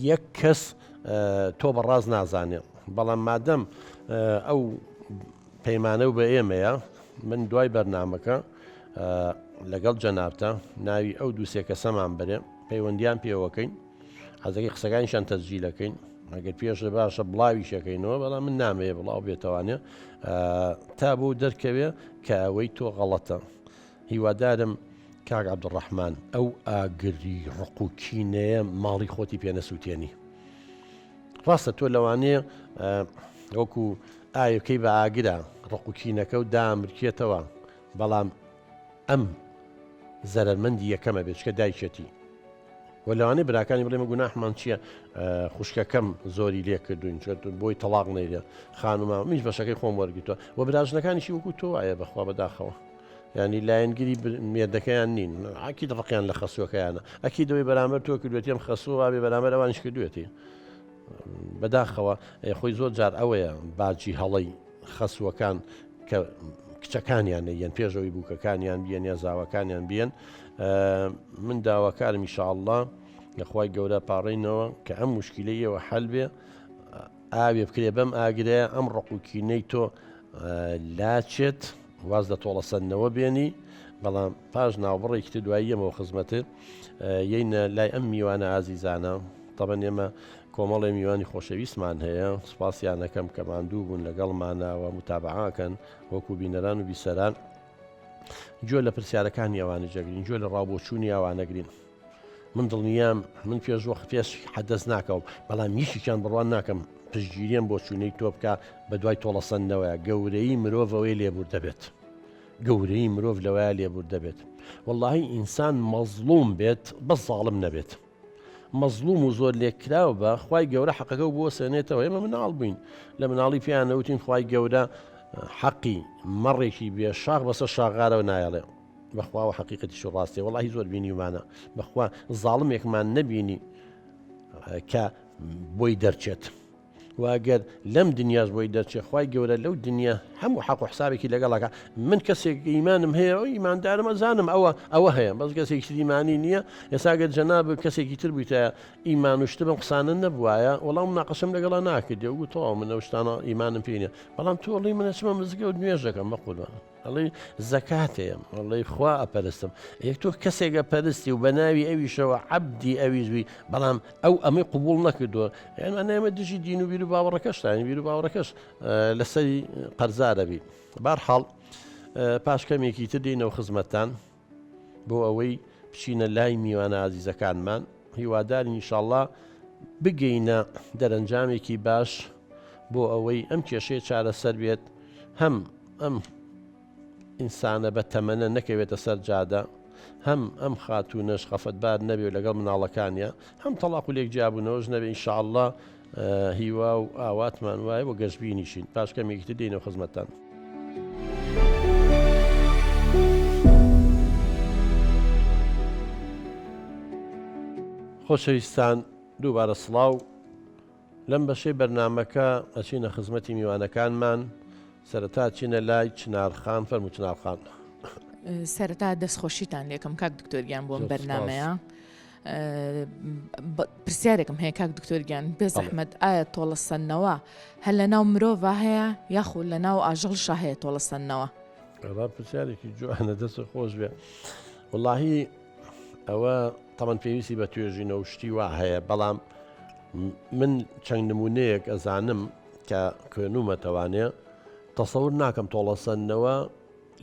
یەک کەس تۆ بەڕاز نازانێ بەڵام مادەم ئەو پەیمانە و بە ئێمەیە من دوای بەرنمەکە لەگەڵ جەنابتە ناوی ئەو دووسێ کەسەمان بەرێ پەیوەندیان پێوەکەین حەزەکەی قسەکانیشان تەسجیلەکەین ئەگەر پێشە باشە بڵاویشەکەینەوە بەڵام من نامەیە بڵاو بێتوانێ تا بۆ دەرکەوێ کە ئەوەی تۆ غەڵەتە هیوادارم کاک عەبدوڕەحمان ئەو ئاگری ڕق و کینەیە ماڵی خۆتی پێ نەسووتێنی ڕاستە تۆ لەوانەیە وەکو ئاوێکەی بە ئاگرە ڕق و کینەکە و دامرکێتەوە بەڵام ئەم زەرەرمەندی یەکەمە بێت چکە دایکێتی و لەوانەیە براکانی بڵێ مە گوناحمان چییە خوشکەکەم زۆری لێ کردوین چۆن بۆی تەلاق نەیرێ خانوما منیش بەشەکەی خۆم وەرگتووە و براژنەکانیشی وەکو تۆ وایە بەخوا بەداخەوە ینی لایەنگیری مێردەکەیان نین ئاکی ڕقیان لە خەسوەکەیانە ئەکی دەوەی بەرامبەر تۆ کردوێتی ئەم خەسوو وابێ بەرامبەر ئەوانیش کردوێتی بەداخەوە خۆی زۆر جار ئەوەیە باجی هەڵەی خەسووەکان کە کچەکانیان نەیەن پێشەوەی بووکەکانیان بیەن یا زاواکانیان بیەن من داواکارم ئیشاءاللە لە خوای گەورە پاڕینەوە کە ئەم مشکلەیەوە حەل بێ ئاوێ بکرێ بەم ئاگرەیە ئەم ڕق و کینەی تۆ لاچێت واز لە تۆڵەسەندنەوە بێنی بەڵام پاش ناوبڕێکی تر دوایی یەمەوە خزمەتت یەینە لای ئەم میوانە ئازیزانە تەبەن ئێمە کۆمەڵێ میوانی خۆشەویستمان هەیە سوپاسیان ئەکەم کە ماندوو بوون لەگەڵمانە و متابعاکەن وەکو بینەران و بیسەران گوێ لە پرسیارەکانی ئەوانە جەگرین گوێ لە ڕاوبۆچوونی ئەوانەگرین من دڵنیام من پێش وەخت پێش حەدەس ناکەم بەڵام یەکێکیان بڕوان ناکەم پشتگیریان بۆ چوونەی تۆ بکە بە دوای تۆڵەسەندنەوەیە گەورەی مرۆڤەوەی لێبوور دەبێت گەورەی مرۆڤ لەوەیە لێبوور دەبێت واللهی ئینسان مەزڵوم بێت بەس زاڵم نەبێت مەزڵوم و زۆر لێکراو بە خوای گەورە حەقەکە و بۆ سێنێتەوە ئێمە مناڵ بووین لە مناڵی پێیان نەوتین خوای گەورە حەقی مەڕێکی بێ شاخ بەسەر شاغارەوە نایەڵێ بەخواوە حەقیقەتیش و ڕاستێ وەڵاهی زۆر بینیومانە بەخوا زاڵمێکمان نەبینی کە بۆی دەرچێت. وە گەر لەم دنیاش بۆی دەرچێ خوای گەورە لەو دنیا هەموو حەق و حسابێکی لەگەڵ ئەکا من کەسێک ئیمانم هەیە و ئیماندارم ئەزانم ئەوە ئەوە هەیە بەس کەسێکی تر ئیمانی نییە ئێستا گەر جەناب کەسێکی تر بوویتە ئیمان و شتبم قسانە نەبوایە وەڵام مناقەشەم لەگەڵا ناکردی و تەواو من ئەو شتانە ئیمانم پێ نییە بەڵام تۆ ئەڵێی من ئەچمە مزگەوت نوێژ دەکەم بەقوربان ئەڵێی زەکاتەیەم ئەڵێی خوا ئەپەرستم یەک تۆ کەسێک ئەپەرستی و بە ناوی ئەویشەوە عەبدی ئەویش بی بەڵام ئەو ئەمەی قبوڵ نەکردووە یان ئەمە دژی دین و بیر و باوەڕەکەشتانی بیر و باوەڕەکەش لەسەری قەرزارە بی بارحاڵ پاش کەمێکی تر دێینەوە خزمەتتان بۆ ئەوەی بچینە لای میوانە ئازیزەکانمان هیوادارین ئینشاڵڵا بگەینە دەرەنجامێکی باش بۆ ئەوەی ئەم کێشەیە چارەسەر بێت هەم ئەم ئینسانە بە تەمەنە نەکەوێتە سەر جادە هەم ئەم خاتوونەش خەفەتبار نەبێ و لەگەڵ مناڵەکانیا هەم تەڵاق و لێک جیابوونەوەش نەبێ ئینشاءاللە هیوا و ئاواتمان وایە و گەشبینیشین پاش کەمێکی تر دێینەوە خزمەتتان. خۆشەویستان دووبارە سڵاو لەم بەشەی بەرنامەکە ئەچینە خزمەتی میوانەکانمان سەرەتا چینە لای چنار خان فەرموو چنار خان. سەرەتا دەستخۆشیتان لێکەم کاک دکتۆر گیان بۆم بەرنمەیە پرسیارێکم هەیە کاک دکتۆر گیان بێ زەحمەت ئایا تۆڵەسەندنەوە هەر لە ناو مرۆڤ هەیە یاخود لە ناو ئاژەڵشا هەیە تۆڵەسەندنەوە؟ ئەوە پرسیارێکی جوانە دەست خۆش بێ وڵاهی ئەوە تەمەن پێویستی بە توێژینەوە شتی وا هەیە بەڵام من چەند نمونەیەک ئەزانم کە خوێنومەتەوانێ تەسەور ناکەم تۆڵەسەندنەوە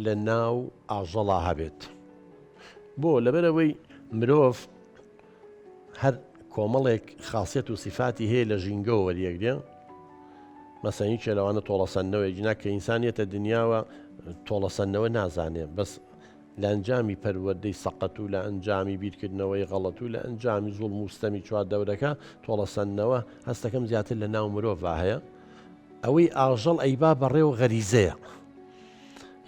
لە ناو ئاژەڵا هەبێت بۆ لەبەرەوەی مرۆڤ هەر کۆمەڵێک خاصیت و سیفاتی هەیە لە ژینگەوە وەریەگرێ مەسەن یەکێ لەوانە تۆڵەسەندنەوەی جنا کە ئینسانیەتە دنیاوە تۆڵەسەندنەوە نازانێ بەس لە ئەنجامی پەروەردەی سەقەت و لە ئەنجامی بیرکردنەوەی غەڵەت و لە ئەنجامی زوڵم و ستەمی چواردەورەکە تۆڵەسەندنەوە هەستەکەم زیاتر لە ناو مرۆڤا هەیە ئەوەی ئاژەڵ ئەیبا بەڕێ و غەریزەیە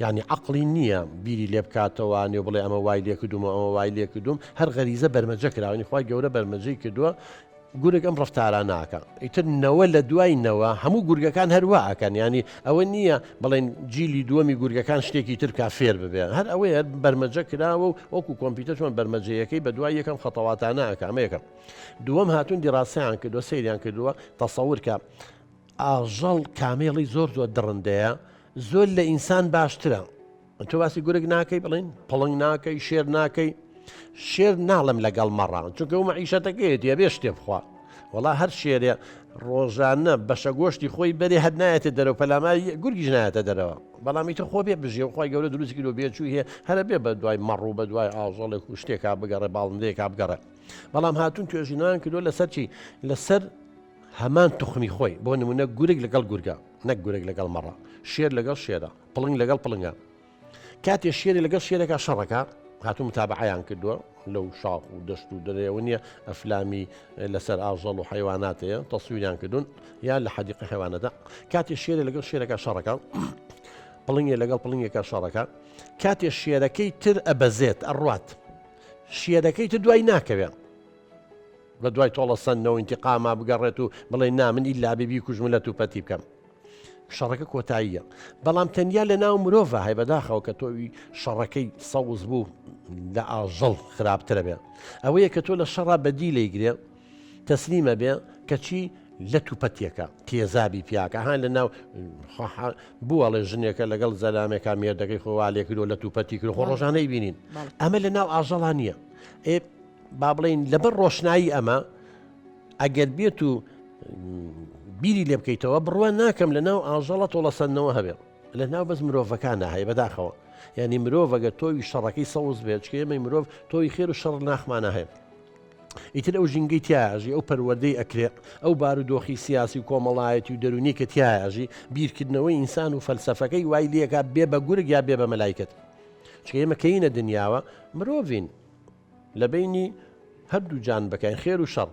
یعنی عقلی نییە بیری لێ بکاتەوە نێ بڵێ ئەمە وای لێ کردومە ئەمە وای لێ کردوم هەر غەریزە بەرمەجە کراونی خی گەورە بەرمەجەی کردووە گورگ ئەم ڕەفتارە ناکا ئیتر نەوە لە دوای نەوە هەموو گورگەکان هەر وا ئەکەن یانی ئەوە نییە بڵێن جیلی دووەمی گورگەکان شتێکی تر کا فێر ببێ هەر ئەوەیە بەرمەجە کراوە و وەکو کۆمپیوتەر چۆن بەرمەجەیەکەی بە دوای یەکەم خەتەواتانە ئەکا ئەمە یەکەم دووەم هاتوون دیراسەیان کردووە سەیریان کردووە تەسەور کە ئاژەڵ کامێڵی زۆر زۆر دڕندەیە زۆر لە ئینسان باشترە تۆ باسی گورگ ناکەی بڵین پڵنگ ناکەی شێر ناکەی شێر ناڵم لەگەڵ مەڕان چونکە و مەعیشەتەکەیەتی ئەبێ شتێ بخوا وەڵا هەر شێرێ ڕۆژانە بەشە گۆشتی خۆی بەرێ هەر نایەتە دەرەوە پەلاماری گورگیش نایەتە دەرەوە بەڵام ئیتر خۆ بێ بژێ و خی گەورە دروستی کردو بێچووی هەیە هەرە بێ بە دوای مەڕ و بە دوای ئاژەڵێک و شتێکا بگەڕێ باڵندەیەکا بگەڕێ بەڵام هاتون توێژینەوەیان کردو لەسەر چی لەسەر هەمان توخمی خۆی بۆ نمونە گورگ لەگەڵ گورگە نەک گورگ لەگەڵ مەڕە شێر لەگەڵ شێرە پڵنگ لەگەڵ پڵنگە کاتێ شێری لەگەڵ شێرێکا شەڕەکە هاتوو متابعیان کردووە لەو شاخ و دەشت و دەرەوە نییە ئەفلامی لەسەر ئاژەڵ و حیوانات هەیە تەسویریان کردوون یان لە حەدیقە حیوانەدا کاتێ شێرێ لەگەڵ شێرەکە شەڕەکە پڵنگێ لەگەڵ پڵنگێکە شەڕەکە کاتێ شێرەکەی تر ئەبەزێت ئەڕوات شێرەکەی تر دوای ناکەوێت بە دوای تۆڵە سەندنەوە ئینتیقاما بگەڕێت و بڵێ نا من ئیلا بێ بیکوژم لە توپەتی بکەم شەڕەکە کۆتاییە بەڵام تەنیا لە ناو مرۆڤ هەیە بەداخەوە کە تۆوی شەڕەکەی سەوز بوو لە ئاژەڵ خراپترە بێ ئەوەیە کە تۆ لە شەڕا بەدی لەیگرێ تەسلیمە بێ کەچی لە توپەتێکە تێزابی پیاکە ها لە ناو بووەڵێ ژنێکە لەگەڵ زەلامێکا مێردەکەی خۆوا لێکردو لە توپەتی کرد خۆ ڕۆژانەی بینین ئەمە لە ناو ئاژەڵا نییە ئێ با بڵێین لەبەر ڕۆشنایی ئەمە ئەگەر بێت و بیری لێ بکەیتەوە بڕوا ناکەم لە ناو ئاژەڵە تۆڵەسەندنەوە هەبێ لە ناو بەس مرۆڤەکانە هەیە بەداخەوە یعنی مرۆڤ ئەگەر تۆوی شەڕەکەی سەوز بێت چکە ئێمەی مرۆڤ تۆوی خێر و شەڕ ناخمانە هەیە ئیتر ئەو ژینگەی تیاژی ئەو پەروەردەی ئەکرێ ئەو بارودۆخی سیاسی و کۆمەڵایەتی و دەرونی کە تیاژی بیرکردنەوەی ئینسان و فەلسەفەکەی وای لێکا بێ بە گورگ یا بێ بە مەلایکەت چکە ئێمە کەینە دنیاوە مرۆڤین لە بەینی هەردوو جانبەکەین خێر و شەڕ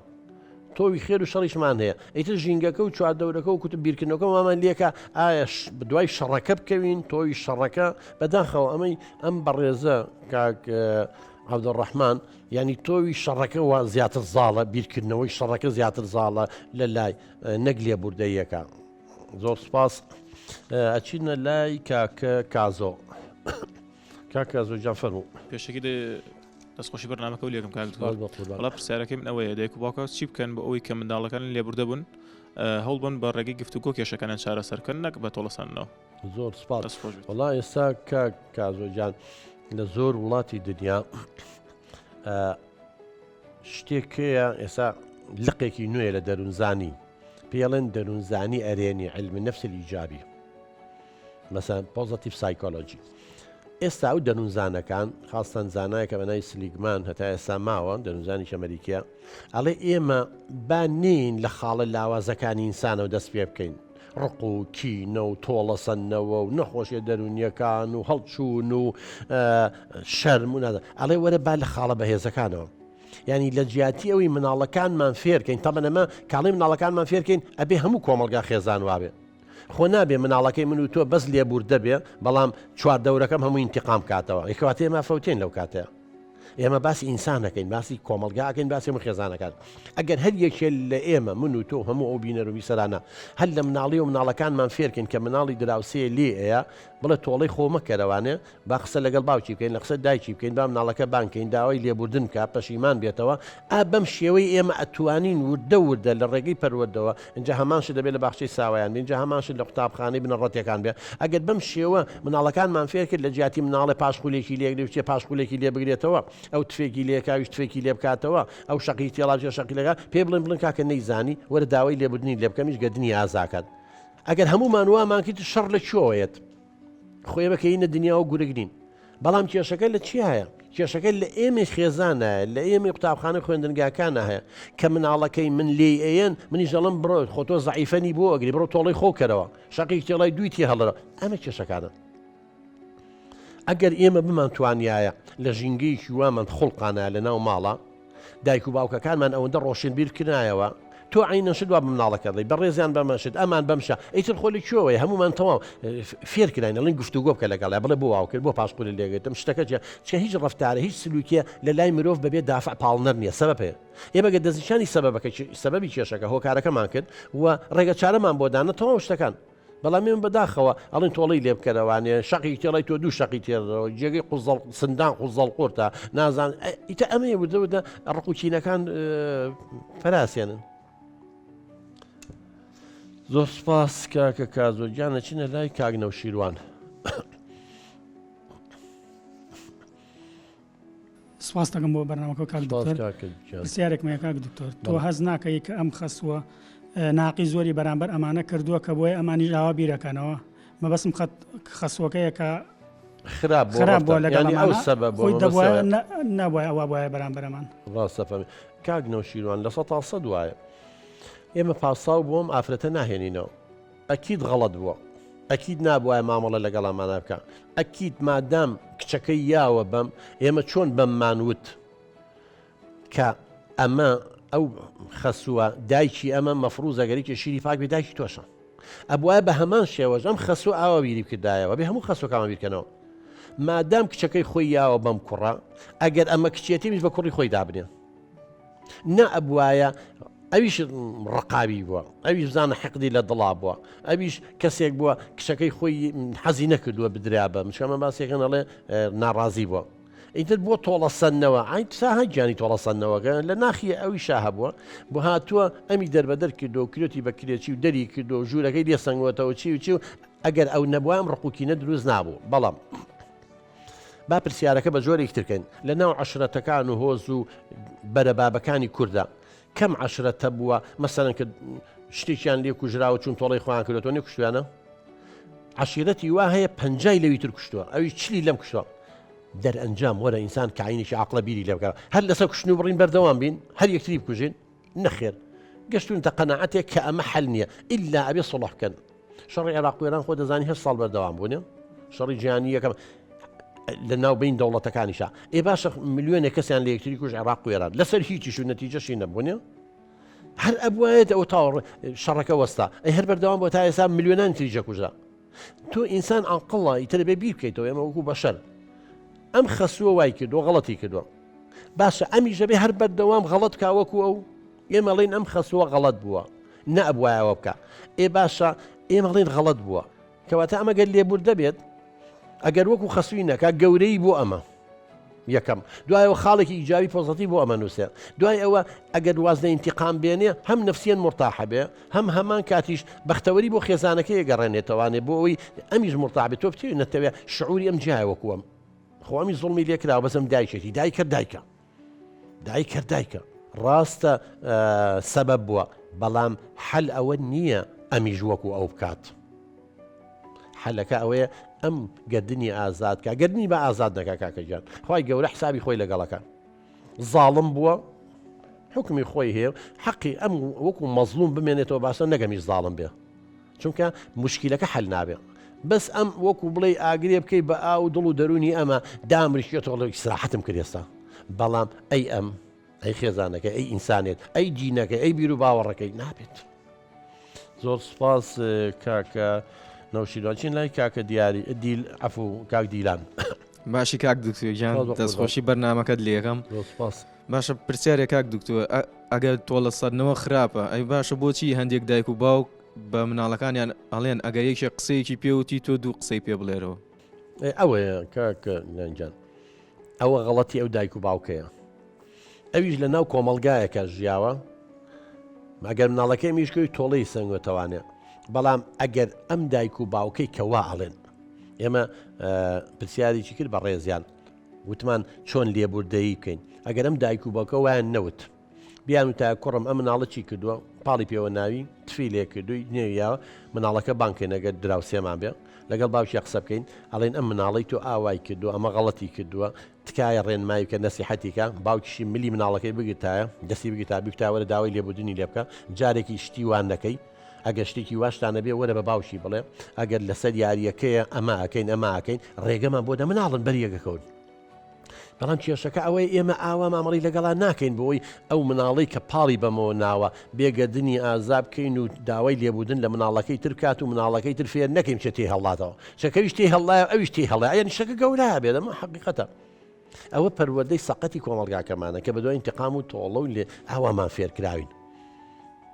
تۆوی خێر و شەڕیشمان هەیە ئیتر ژینگەکە و چواردەورەکە و کوتب بیرکردنەوەکە وامان لێکە ئایا دوای شەڕەکە بکەوین تۆوی شەڕەکە بەداخەوە ئەمەی ئەم بەڕێزە کاک. عەبدولڕەحمان یانی تۆوی شەڕەکە وا زیاتر زاڵە بیرکردنەوەی شەڕەکە زیاتر زاڵە لە لای نەک لێبوردەیەکە زۆر سپاس ئەچینە لای کاکە کازۆ کاک کازۆ گیان فەرموو. پێشەکی دەستخۆشی بەرنامەکە و لێکم کاک دکتۆر وەڵا پرسیارەکەی من ئەوەیە دایک و باوکە چی بکەن بۆ ئەوەی کە منداڵەکان لێبوردە بوون هەوڵ بن بە ڕێگەی گفتوگۆ کێشەکانیان چارەسەر بکەن نەک بە تۆڵەسەندنەوە. زۆر سپاس وەڵا ئێستا کاک کازۆ گیان لە زۆر وڵاتی دنیا شتێک هەیە ئێستا لقێکی نوێ لە دەروونزانی پێڵێن دەروونزانی ئەرێنی علم نفس الإيجابي مەسەن positive psychology ئێستا ئەو دەروونزانەکان خاستەن زانایەکە بە ناوی سلیگمان هەتا ئێستا ماوە دەروونزانێکی ئەمریکیە ئەڵێ ئێمە با نین لە خاڵە لاوازەکانی ئینسانەوە دەست پێ بکەین ڕق و کینە و تۆڵەسەندنەوە و نەخۆشیە دەروونیەکان و هەڵچوون و شەرم و نازە ئەڵێ وەرە با لە خاڵە بەهێزەکانەوە یعنی لە جیاتی ئەوی مناڵەکانمان فێرکەین تەبەن ئەمە کاڵی مناڵەکانمان فێرکەین ئەبێ هەموو کۆمەڵگا خێزان وابێ خۆ نابێ مناڵەکەی من و تۆ بەس لێبوردە بێ بەڵام چواردەورەکەم هەموو ئینتیقام کاتەوە ئیکواتێ ئێمە فەوتێن لەو کاتەیە ئێمە باسی ئینسان نەکەین باسی کۆمەلگا ئەکەین باسی هەموو خێزانەکان ئەگەر هەر یەکێ لە ئێمە من و تۆ هەموو ئەو بینەر و بیسەرانە هەر لە مناڵی و مناڵەکانمان فێرکەین کە مناڵی دراوسێ لێ ئەیە بڵێ تۆڵەی خۆ مەکەرەوانێ با قسە لەگەڵ باوکی بکەین لە قسە دایکی بکەین با مناڵەکە بانگ کەین داوای لێبوردن بکا پەشیمان بێتەوە ئا بەم شێوەی ئێمە ئەتوانین وردە وردە لە ڕێگەی پەروەردەوە ئینجا هەمان شت دەبێت لە باخچەی ساوایان بێ ئینجا هەمان شت لە قوتابخانەی بنەڕەتیەکان بێ ئەگەر بەم شێوە مناڵەکانمان فێر کرد لە جیاتی مناڵێ پاشقولێکی لێگرێ بچێ پاشقولێکی لێ بگرێتەوە ئەو تفێکی لێکا ئەویش تفێکی لێ بکاتەوە ئەو شەقی تێڵا بچێ شەقی لێکا پێ بڵێن بڵێن کاکە نەیزانی وەرە داوای لێبوردنی لێ بکەمیش گەردنی ئازاکات ئەگەر هەموومان وامان کرد شەڕ لە کوێوە یەت خۆ ئێمە کە یینە دنیاوە گورگ نین بەڵام کێشەکە لە چیایە کێشەکە لە ئێمەی خێزانایە لە ئێمەی قوتابخانە خوێندنگاکانە هەیە کە مناڵەکەی من لێی ئەیەن منیش دەڵم بڕۆ خۆ تۆ زەعیفەنی بۆ ئەگری بڕۆ تۆڵەی خۆ کەرەوە شەقی تێڵای دووی تێ هەڵەرە ئەمە کێشەکانە ئەگەر ئێمە بمان توانایە لە ژینگەیەکی وامان خوڵقانە لە ناو ماڵە دایک و باوکەکانمان ئەوەندە ڕۆشنبیر کرایەوە تۆ عەینەن شت وا بە مناڵەکە دەڵێی بەڕێزیان بەمە شت ئەمان بەم شە ئیتر خۆ لە کوێوەیە هەموومان تەواو فێر کراین ئەڵێن گفتوگۆ بکە لەگەڵیا بڵێ بۆ واو کرد بۆ پاشقولت لێگرتم شتەکە چیە چکە هیچ ڕەفتارە هیچ سلوکیە لە لای مرۆڤ بەبێ دافع پاڵنەر نییە سەبەب هەیە ئێمە گەر دەستنیشانی سەبەبەکە سەبەبی کێشەکە هۆکارەکەمان کرد و ڕێگە چارەمان بۆ دانا تەواو شتەکان بەڵام ئێمە بەداخەوە ئەڵێن تۆڵەی لێ بکەرەوانێ شەقی تێڵی تۆ دوو شەقی تێرەوە جێگەی قوزەڵ سندان قوزەڵ قورتە نازان ئیتە ئەمەیە وردە وردە ڕق و کینەکان پەراسێنن. زۆر سپاس کاکە کازۆ گیان ئەچینە لای کاک نەوشیروان. سپاست دەکەم بۆ بەرنامەکە کاک دکتۆر پرسیارێکم هەیە کاک دکتۆر تۆ هەست ناکەی کە ئەم خەسووە ناقی زۆری بەرامبەر ئەمانە کردووە کە بۆیە ئەمانیش ئاوا بیرەکەنەوە مەبەسم خەت خەسووەکەیە کە خراپ خراپ بووە لەگەڵ ئەو سەبەب خۆی دەبوایە نابوایە ئەوە بوایە بەرامبەر ئەمان ڕاستە فەرمی کاک نەوشیروان 100% وایە ئێمە پاساو بۆم ئافرەتە ناهێنینەوە ئەکید غەڵەت بووە ئەکید نابوایە مامەڵە لەگەڵ ئەمانە بکا ئەکید مادام کچەکەی یاوە بەم ئێمە چۆن بەممان وت کە ئەمە ئەو خەسووە دایکی ئەمە مەفروزە گەرێکی شیری پاک بێ دایکی تۆشە ئەبواە بە هەمان شێوەش ئەم خەسوو ئاوا بیری بکردایەوە بێ هەموو خەسوەکان بیرکەنەوە مادام کچەکەی خۆی یاوە بەم کوڕە ئەگەر ئەمە کچێتی بە کوڕی خۆی دابنێ نا ئەبوایە ئەویش ڕقاوی بووە ئەویش بزانە حقدی لە دڵا بووە ئەویش کەسێک بووە کچەکەی خۆی حەزی نەکردووە بدرا بە مشکەمە باسێکەن ئەڵێ ناڕازی بووە ئیتر بۆ تۆڵە سەندنەوە ئای ساها گیانی تۆڵە سەندنەوەکە لە ناخی ئەوی شا هەبووە بۆ هاتووە ئەمی دەربەدەر کردو کرێتی بە کرێچی و دەری کردو ژوورەکەی لێ سەنگوەتەوە چی و چی و ئەگەر ئەو نەبووە ئەم ڕقوکینە دروست نابوو بەڵام با پرسیارەکە بە جۆرێکی تر کەین، لە ناو عەشرەتەکان و هۆز و بەرەبابەکانی کوردا کەم عەشرەت هەبووە مەسەلەن کە شتێکیان لێ کوژراوە چون تۆڵەی خۆیان کردوەوە نێ کوشتویانە؟ عەشیرەتی وا هەیە پەنجای لەوی تر کوشتووە ئەوی چلی لەم کوشتووە دەرئەنجام وەرە ئینسان کاینێکی عقلە بیری لێ بکە هەر لەسەر کوشتن و بڕین بەردەوام بین هەر یەکتری بکوژین نەخێر گەشتونتە قەناعەتێک کە ئەمە حەل نییە ئیلا ئەبێ سڵح بکەن شەڕی عێراق و ئێران خۆ دەزانی هەشت ساڵ بەردەوام بوون شەڕی جیهانی یەکەم لە ناوبین دەوڵەتەکانیشا ئێ باشە ملیۆنێک کەسیان لە یەکتری کوش عێراق و ئێران لەسەر هیچیش و نەتیجەشی نەبوونێ هەر ئەبواێت ئەو تاوە شەڕەکە وەستا ئەی هەر بەردەوام بۆ تا ئێستا ملیۆنان تریجە کوژرا تۆ ئینسان عقڵە ئیتر بێ بیر بکەیتەوە ئێمە وەکو بەشەر. ئەم خەسووە وای کردووە غەڵەتی کردووە باشە ئەمیش دەبێ هەر بەردەوام غەڵەت بکا وەکو ئەو ئێمە ڵێین ئەم خەسووە غەڵەت بووە نەئەبوایە ئەوە بکا ئێ باشە ئێمە ڵێین غەڵەت بووە کەواتە ئەمە گەر لێبوردە بێت ئەگەر وەکو خەسووی نەکا گەورەی بۆ ئەمە یەکەم دوایەوە خاڵێکی ئیجابی پۆزەتی بۆ ئەمە نووسێ دوای ئەوە ئەگەر واز لە ئینتیقام بێنێ هەم نفسیەن مرتاحە بێ هەم هەمان کاتیش بەختەوەری بۆ خێزانەکەی گەڕێنێتەوانێ بۆ ئەوەی ئەمیش مرتاح بێت تۆ بتەوێ نەتەوێ شعوری ئەم جیایە وەکو ئەم خۆ ئەمی زوڵمی لێکراوە بەس ئەم دایکێتی دایکە دایکە دایکە دایکە ڕاستە سەبەب بووە بەڵام حەل ئەوە نییە ئەمیش وەکو ئەو بکات حەلەکە ئەوەیە ئەم گردنی ئازاد کا گردنی بە ئازاد نەکا کاکە گیان خوای گەورە حسابی خۆی لەگەڵەکە زاڵم بووە حکمی خۆی هەیە حەقی ئەم وەکو مەزلوم بمێنێتەوە باشە نەگەمیش زاڵم بێ چونکە مشکلەکە حل نابێ بەس ئەم وەکو بڵێ ئاگرێ بکەی بە ئاو دڵ و دەرونی ئەمە دامرشێتەوە لە ئیسراحەتم کرد ئێستا بەڵام ئەی ئەم ئەی خێزانەکە ئەی ئینسانێت ئەی دینەکە ئەی بیر و باوەڕەکەی نابێت زۆر سپاس کاکە نەوشیروان چین لای کاکە دیاری دیل عفو کاک دیلان. باشی کاک دکتۆر گیان دەستخۆشی بەرنامەکەت لێکەم سپاس. باشە پرسیارێک کاک دکتۆر ئەگەر تۆڵە سەندنەوە خراپە ئەی باشە بۆچی هەندێک دایک و باوک بە مناڵەکانیان ئەڵێن ئەگەر یەکێک قسەیەکی پێوتی تۆ دوو قسەی پێ بڵێرەوە؟ ئەوەیە کاک گیان ئەوە غەڵەتی ئەو دایک و باوکەیە ئەویش لە ناو کۆمەڵگایەکە ژیاوە ئەگەر مناڵەکەی میشکەوی تۆڵەی سەنگۆتەوانێ بەڵام ئەگەر ئەم دایک و باوکەی کە وا ئەڵێن ئێمە پرسیارێکی کرد بە ڕێزیان وتمان چۆن لێبوردەیی بکەین ئەگەر ئەم دایک و باوکە وایان نەوت بیان و تا کوڕم ئەم مناڵە چی کردووە پاڵی پێوە ناوی تفی لێ کردووی نێویاوە مناڵەکە بانکەین ئەگەر دراوسێمان بێ لەگەڵ باوکی قسە بکەین ئەڵێن ئەم مناڵەی تۆ ئاوای کردووە ئەمە غەڵەتی کردووە تکایە ڕێنمایی بکە نەسیحەتی کە باوکیشی ملی مناڵەکەی بگرتایە دەستی بگرتا بیکتا وەرە داوای لێبوردنی لێ بکە جارێکی شتی وان نەکەی ئەگەر شتێکی واشتان نەبێ وەرە بە باوکی بڵێ ئەگەر لەسەر یاریەکەیە ئەمە ئەکەین ئەمە ئەکەین ڕێگەمان بۆ دە مناڵن بەریەکەکەون بەڵام کێشەکە ئەوەیە ئێمە ئاوا مامەڵی لەگەڵا ناکەین بۆی ئەو مناڵەی کە پاڵی بەمەوە ناوە بێگەردنی ئازا بکەین و داوای لێبوردن لە مناڵەکەی تر بکات و مناڵەکەی تر فێر نەکەین چێ تێی هەڵاتەوە چەکەویش تێی هەڵایە ئەویش تێی هەڵایە یعنی شتەکە گەورە بێت ئەمە حەقیقەتە ئەوە پەروەردەی سەقەتی کۆمەڵگاکەمانە کە بەدوای انتقام و تۆڵە و لێ ئاوامان فێرکراوین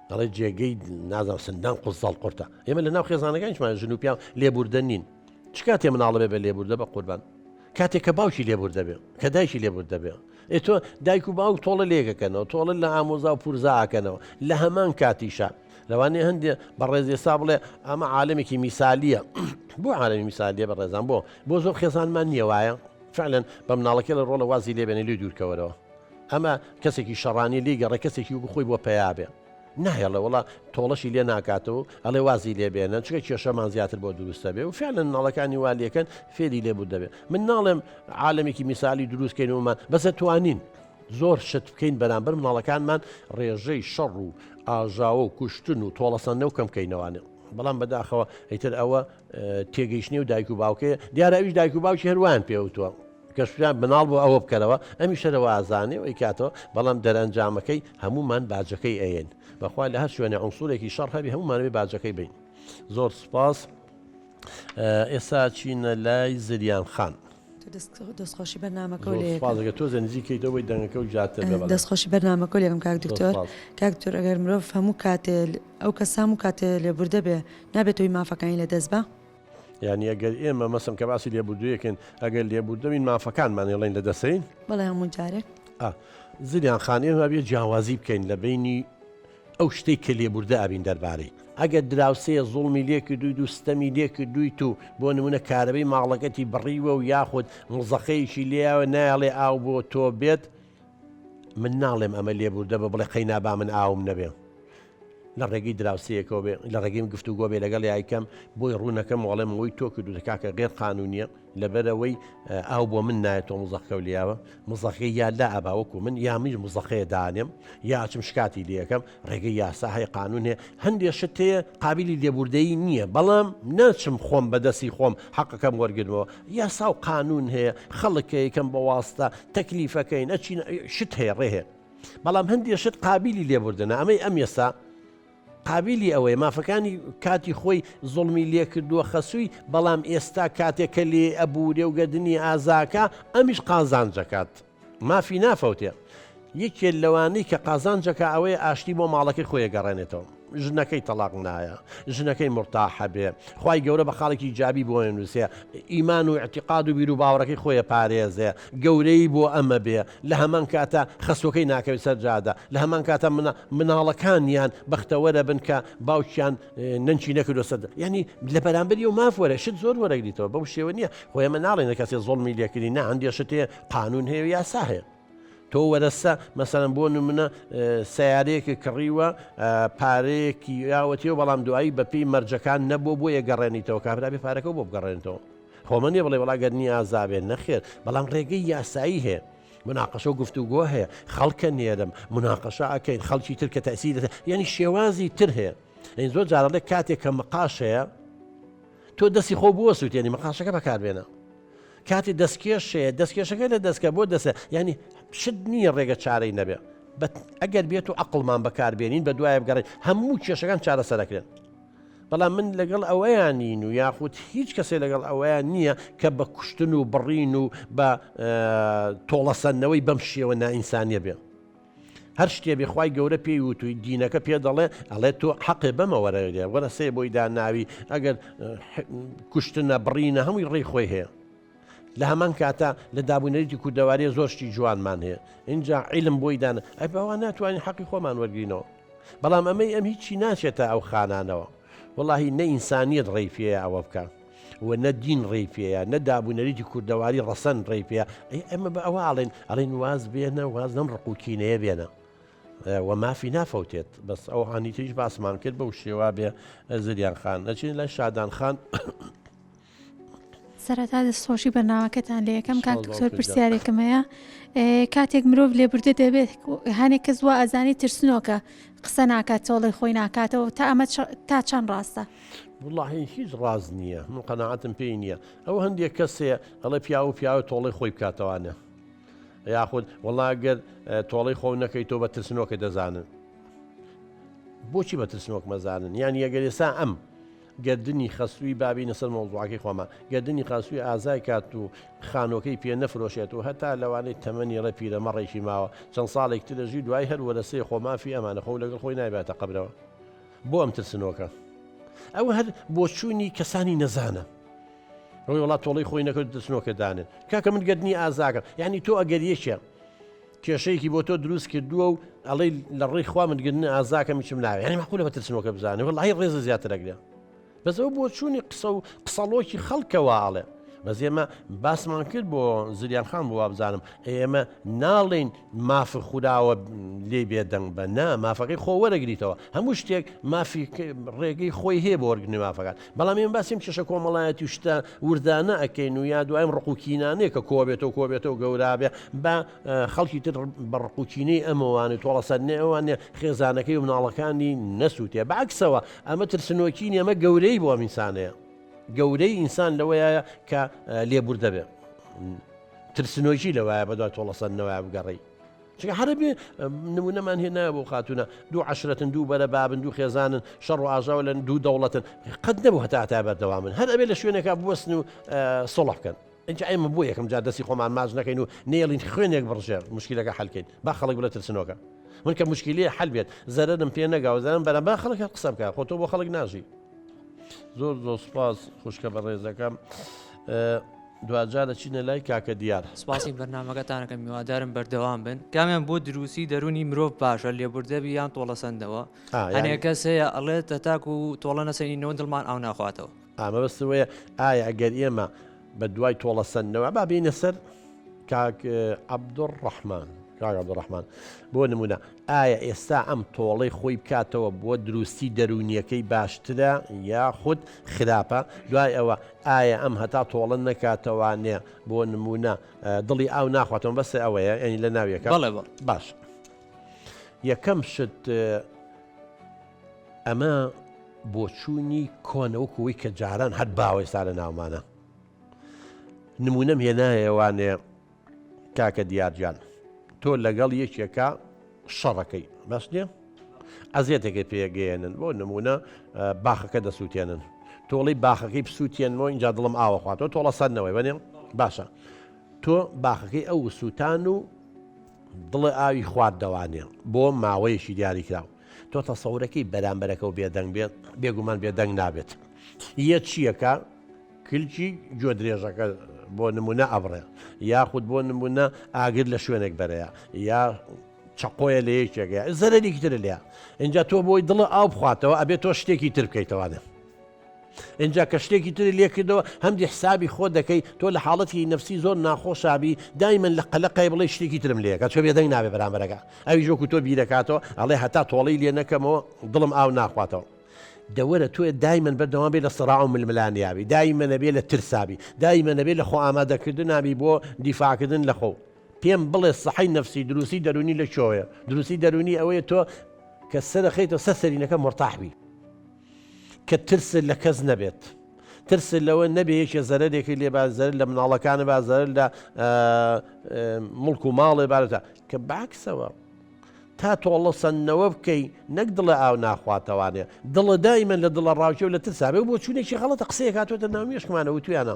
دەڵێ جێگەی نازانم سندان قوزەڵ قورتە ئێمە لە ناو خێزانەکانیشمان ژن و پیاو لێبوردە نین چ کاتێ مناڵە بێ بە لێبوردە بە قوربان کاتێک کە باوکی لێبوردە بێ کە دایکی لێبوردە بێ ئێ تۆ دایک و باوک تۆڵە لێکەکەنەوە تۆڵە لە ئامۆزا و پورزاکەنەوە لە هەمان کاتیشا لەوانەیە هەندێ بەڕێز ئێستا بڵێ ئەمە عالەمێکی میسالیە بۆ عالەمی میسالیە بەڕێزان بۆ بۆ زۆر خێزانمان نییە وایە فعلا بە مناڵەکەی لە ڕۆڵە وازی لێبێنێ لێ دوورکەوەرەوە ئەمە کەسێکی شەڕانی لی گەڕێ کەسێکی وەکو خۆی بۆ پەیا بێ ناهێڵێ وڵا تۆڵەشی لێ ناکاتەوە ئەڵێ وازی لێ بێنە چونکە کێشەمان زیاتر بۆ دروستە بێ و فعلا مناڵەکانی وا لێکەن فێری لێ بوو دەبێ من ناڵێم عالەمێکی میسالی دروست کەین ومان بەسە توانین زۆر شت بکەین بەرامبەر مناڵەکانمان ڕێژەی شەڕ و ئاژاوە و کوشتن و تۆڵەسەندنەوە کەم کەینەوانێ بەڵام بەداخەوە ئیتر ئەوە تێگەیشتنی و دایک و باوکەیە دیارە ئەویش دایک و باوکی هەروان پێوتووە کەشیان مناڵ بۆ ئەوە بکەرەوە ئەمیش هەرەوە ئازانێ و ئەیکاتەوە بەڵام دەرئەنجامەکەی هەموومان باجەکەی ئەیەن بەخوا لە هەر شوێنێ عنسورێکی شەڕ هەبی هەموومان ئەبێ باجەکەی بین زۆر سوپاس ئێستا چینە لای زریان خان. دەستخۆشی بەرنامەکەو لێ یەکەم. سوپاس ئەگەر تۆزێ نزیک کەیتەوە بۆی دەنگەکەو زیاتر بێ بەڵێ. دەستخۆشی بەرنامەکەو لێ یەکەم کاک دکتۆر. کاک دکتۆر ئەگەر مرۆڤ هەموو کاتێ ئەو کەسە هەموو کاتێ لێبوردە بێ نابێتە هۆی مافەکانی لەدەست با؟ یانی ئەگەر ئێمە مەسەن کە باسی لێبوردوویەکەین ئەگەر لێبوردە بین مافەکانمان ئێڵێن لە دەسەین؟ بەڵێ هەموو جارێک. ئا زریان خان ئێمە ئەبێ جیاوازی بکەین لە بەینی ئەو شتەی کە لێبوردە ئەبین دەربارەی. ئەگەر دراوسێ زوڵمی لێ کردوویت و ستەمی لێ کردوویت و بۆ نمونە کارەبەی ماڵەکەتی بڕیوە و یاخود مزەقەیەکی لێیاوە نایەڵێ ئاو بۆ تۆ بێت من ناڵێم ئەمە لێبوردە بە بڵێ قەینا با من ئاوم نەبێ. لە ڕێگەی دراوسێیەکەوە بێ، لە ڕێگەی گفتوگۆ بێ لەگەڵ یایکەم بۆی ڕوونەکەم وەڵێم ئەوەی تۆ کردوتە کاکە غێر قانونیە لەبەرئەوەی ئاو بۆ من نایە تۆ مزەقەکەو لێیاوە مزەقەکەی یا لا ئەبا وەکو من یا منیش مزەقەیە دانێم یا ئەچم شکاتی لێکەم ڕێگەی یاسا هەیە قانون هەیە هەندێ شت هەیە قابلی لێبوردەیی نییە بەڵام ناچم خۆم بەدەستی خۆم حەقەکەم وەرگرمەوە یاسا و قانون هەیە خەڵک هەیە کەم بە واستە تەکلیفەکەین ئەچین شت هەیە ڕێ هەیە بەڵام هەندێ شت قابیلی لێبوردنە ئەمەی ئەم ئێستا. قابیلی ئەوەیە مافەکانی کاتی خۆی زوڵمی لێ کردووە خەسووی بەڵام ئێستا کاتێک کە لێ ئەبوورێ و گەردنی ئازاکە ئەمیش قازانجەکات مافی نافەوتێ یەکێ لەوانەی کە قازانجەکە ئەوەیە ئاشتی بۆ ماڵەکەی خۆی گەڕێنێتەوە ژنەکەی تەلاق نایە ژنەکەی مرتاحە بێ خوای گەورە بە خاڵێکی ئیجابی بۆ نووسێ ئیمان و اعتقاد و بیر و باوەڕەکەی خۆیە پارێزێ گەورەی بۆ ئەمە بێ لە هەمان کاتا خەسوەکەی ناکەوێت سەر جادە لە هەمان کاتا مناڵەکانیان بەختەوەرە بن کە باوکیان نەنکی نەکردوە سەر یعنی لە بەرامبەری و ماف وەرە شت زۆر وەرەگریتەوە بەو شێوە نییە خۆ ئێمە ناڵێن کەسێ زۆڵمی لێکردی نا هەندێ شتێ قانون هەیە و یاسا هەیە تۆ وەرەسە مەسەلەن بۆ نمونە سیارەیەکی کڕیوە پارەیەکی یاوەتیەوە بەڵام دوایی بەپێی مەرجەکان نەبوو بۆیە گەڕێنیتەوە کابرا بێ پارەکە بۆ بگەڕێنیتەوە خۆمە نیە بڵێ وڵا گەر نیازابێ نەخێر بەڵام ڕێگەی یاسایی هەیە مناقەشە و گفتوگۆ هەیە خەڵکە نێرم مناقەشە ئەکەین خەڵکی تر کە تەسیر یعنی شێوازی تر هەیە یعنی زۆر جارەڵێ کاتێک کە مقاش هەیە تۆ دەستی خۆ بۆ سووتێنی مقاشەکە بەکاربێنە کاتی دەستکێش هەیە دەستکێشەکە لە دەستکە بۆ دەسە ینی شت نییە ڕێگە چارەی نەبێ ئەگەر بێت و عقلمان بەکاربێنین بە دوای بگەڕێن هەموو کێشەکان چارەسەرەکرێن بەڵام من لەگەڵ ئەوەیان نین و یاخود هیچ کەسێ لەگەڵ ئەوەیان نییە کە بە کوشتن و بڕین و بە تۆڵەسەندنەوەی بەم شێوە نائینسانیە بێ. هەر شتێ بێ خوای گەورە پێی وتووی دینەکە پێ دەڵێ ئەڵێ تۆ حەقێ بەمە وەرەگرێ وەرە سێ بۆی داناوی ئەگەر کوشتنە بڕینە هەمووی ڕێی خۆی هەیە. لە هەمان کاتا لە دابونەریتی کوردەواریە زۆر شتی جوانمان هەیە ئینجا عیلم بۆی دانە ئەی باوا ناتوانین حەقی خۆمان وەرگرینەوە بەڵام ئەمەی ئەم هیچی ناچێتە ئەو خانانەوە وەڵاهی نە ئینسانیەت ڕێی پێیە ئەوە بکە و نە دین ڕێی پێیە نە دابونەریتی کوردەواری ڕەسەن ڕێی پێیە ئەی ئەمە بە ئەوە ئەڵێن ئەڵێن واز بێنە واز لەم ڕق و کینەیە بێنە و مافی نافەوتێت بەس ئەو هانی تریش باسمان کرد بەو شێوا بێ زریان خان نەچین لای شادان خان سەرەتا دەستخۆشی بەرنامەکەتان لێ یەکەم کاک دکتۆر پرسیارێکم هەیە کاتێک مرۆڤ لێبوردە دەبێت هەنێک کەس وا ئەزانی ترسنۆکە قسە ناکات تۆڵەی خۆی ناکاتەوە تا ئەمە تا چەند ڕاستە؟ وڵی هیچ ڕاز نییە من قەنەعەتم پێی نییە ئەو هەندێک کەسێ ئەڵێ پیاو و پیاوە تۆڵەی خۆی بکاتەوانە یاخود وڵا گەر تۆڵەی خۆ نەکەی تۆ بە ترسنۆکە دەزانن بۆچی بە ترسنۆک مەزانن یان یەگەر ئێستا ئەم گەردنی خەسووی با بینە سەر مەوزوعەکەی خۆمان گەردنی خەسووی ئازای کات و خانوەکەی پێ نەفرۆشێت و هەتا لەوانەی تەمەنی ڕێ پیرەمەڕێکی ماوە چەند ساڵێک ترە ژی دوای هەر وەرەسەی خۆ مافی ئەمانە خۆ لەگەڵ خۆی نایباتە قەبرەوە بۆ ئەم ترسنۆکە ئەوە هەر بۆچوونی کەسانی نەزانە ئەوەی وڵات تۆڵی خۆی نەکرد ترسنۆکە دانێن کاکە من گەردنی ئازاکەم یعنی تۆ ئەگەر یەکێ کێشەیەکی بۆ تۆ دروست کردووە و ئەڵێی لە ڕێی خوا من گرنە ئازاکەم هیچم ناوێ یعنی مەعقولە بە ترسنۆکە بزانێ وەڵی ڕێزە زیاتر ئەگرێ بەس ئەو بۆچوونی قسە و قسەڵۆکی خەڵکەوە ئاڵێ بەس ئێمە باسمان کرد بۆ زریان خان بۆ وابزانم ئێمە ناڵێین ماف خوراوە لێ بێدەنگ بە نا مافەکەی خۆ وەرەگریتەوە هەموو شتێک مافی ڕێگەی خۆی هەیە بۆ وەرگرتنی مافەکان بەڵام ئێمە باسیم کێشە کۆمەڵایەتی و شتە وردانە ئەکەین و یا دوایم ڕق و کینانەیە کە کۆبێتەوە کۆبێتەوە گەورابێ بە خەڵکی تر بە ڕق و کینەی ئەمەوانێ تۆڵەسەندنێ ئەوانێ خێزانەکەی و مناڵەکانی نەسووتێ بەعکسەوە ئەمە ترسنۆکی نیە ئەمە گەورەی بۆ ئەم ئینسانەیە گەورەی ئینسان لەوەیە کە لێبوردە بێ ترسنۆکی لەوایە بەدوای تۆڵەسەندنەوە بگەڕێی چونکە هەرە بێ نمونەمان هێنا بۆ خاتونە دوو عشرەتن دوو بەرە بابن دوو خێزانن شەڕ و ئاژاوە لە دوو دەوڵەتن قەت نەبوو هەتا هەتا بەردەوامن هەر ئەبێ لە شوێنێکا بوەستن و سۆڵح بکەن اینجا ئێمە بۆ یەکەم جار دەستی خۆمان ماچ نەکەین و نێڵین خوێنێک بڕژێ مشکلەکە حلکەین با خەڵک بڵێ ترسنۆکە من کە مشکلەیە حل بێت زەرەرم پێ نەگا و زەرم بەرە با خەڵک هەر قسە بکە خۆ تۆ بۆ خەڵک ناژی زۆر زۆر سپاس خوشکە بەڕێزەکەم. دواجار دەچینە لای کاکە دیار. سپاسی بەرنامەکەتانەکەم هیوادارم بەردەوام بن. کامیان بۆ دروستی دەرونی مرۆڤ باشە لێبوردەبی یان تۆڵەسەندنەوە؟ هەنێ کەس هەیە ئەڵێت هەتاکو تۆڵە نەسەنینەوە دڵمان ئاو ناخواتەوە. ئا مەبەست ئەوەیە ئایا ئەگەر ئێمە بە دوای تۆڵەسەندنەوە با بێینە سەر کاک عەبدولڕەحمان کاک عەبدولڕەحمان بۆ نمونە ئایا ئێستا ئەم تۆڵەی خۆی بکاتەوە بۆ دروستی دەروونیەکەی باشترە یاخود خراپە؟ دوای ئەوە ئایا ئەم هەتا تۆڵە نەکاتەوانێ بۆ نمونە دڵی ئاو ناخواتەوە بەسە ئەوەیە یعنی لە ناویەکە بەڵێ بەڵێ باش یەکەم شت ئەمە بۆچوونی کۆنە وەکوی کە جاران هەر باوە ئێستا لە ناومانە نمونەم هێنایەوانێ کاکە دیار گیان تۆ لەگەڵ یەکێکا شەڕەکەی باش نییە؟ ئەزیەتێکت پێگەیەنن بۆ نمونە باخەکە دەسووتێنن تۆڵەی باخەکەی بسووتێنمەوە ئینجا دڵم ئاوە خواتەوە تۆڵە سەندنەوەی بەنێ باشە تۆ باخەکەی ئەو سووتان و دڵە ئاوی خوارد دەوانێ بۆ ماوەیەکی دیاریکراو تۆ تەسەورەکەی بەرامبەرەکە و بێدەنگ بێت بێگومان بێدەنگ نابێت یە چییەکە کلکی گوێ درێژەکە بۆ نمونە ئەبڕێ یاخود بۆ نمونە ئاگر لە شوێنێک بەرەیە یا چەقۆیە لە یەکێکە زەرەرێکی تر لێ اینجا تۆ بۆی دڵە ئاو بخواتەوە ئەبێت تۆ شتێکی تر بکەیتەوانێ اینجا کە شتێکی تری لێکردەوە هەمدی حسابی خۆ دەکەی تۆ لە حاڵەتی نفسی زۆر ناخۆشابی دایمەن لە قەلەقای بڵێ شتێکی ترم لێکە چۆ بێدەنگ نابێ بەرامبەرەکە ئەوی وەکو تۆ بیرەکاتەوە ئەڵێ هەتا تۆڵەی لێ نەکەمەوە دڵم ئاو ناخواتەوە دەوەرە تۆ دایمەن بەردەوام بێ لە سەراع و ململانیابی دایمە نەبێ لە ترسابی دایمە نەبێ لە خۆ ئامادەکردنابی بۆ دیفاعکردن لە خۆ پێم بڵێ سەحەی نەفسی دروستی دەروونی لە کوێوەیە؟ دروستی دەروونی ئەوەیە تۆ کە سەرەخەیتەوە سەر سەرینەکە مورتاح بی کە ترست لە کەس نەبێت ترست لەوە نەبێ یەکێ زەرەرێکی لێ با زەرەر لە مناڵەکانە با زەرەر لە مڵک و ماڵێ بارەتە کە باکسەوە تا تۆڵە سەندنەوە بکەی نەک دڵە ئاو ناخواتەوانێ دڵە دایمەن لە دڵە ڕاوکێ و لە ترسابێ و بۆ چوونێکی غەڵەتە قسەیەک هاتووەتە ناو مێشکمانەوە وتویانە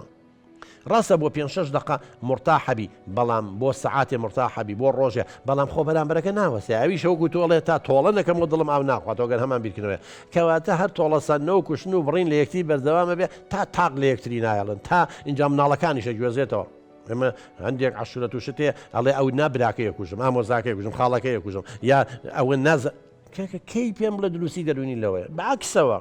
ڕاستە بۆ پێنج شەش دەقە مورتاحەبی بەڵام بۆ سەعاتێ مورتاحەبی بۆ ڕۆژێ بەڵام خۆ بەرامبەرەکە ناوەستێ ئەویش وەکو تۆ ئەڵێ تا تۆڵە نەکەمەوە دڵم ئاو ناخواتەوە گەر هەمان بیرکردنەوەیە کەواتە هەر تۆڵەسەندنەوە و کوشتن و بڕین لە یەکتری بەردەوامە بێ تا تاق لە یەکتری نایەڵن تا ئینجا مناڵەکانیش ئەگوێزێتەوە ئێمە هەندێک عەشرەت و شت هەیە ئەڵێ ئەو نا براکەی ئەکوژم ئامۆزاکەی ئەکوژم خاڵەکەی ئەکوژم یا ئەوە ناز کاکە کەی پێم بڵێ دروستی دەروونی لەوەیە بەعکسەوە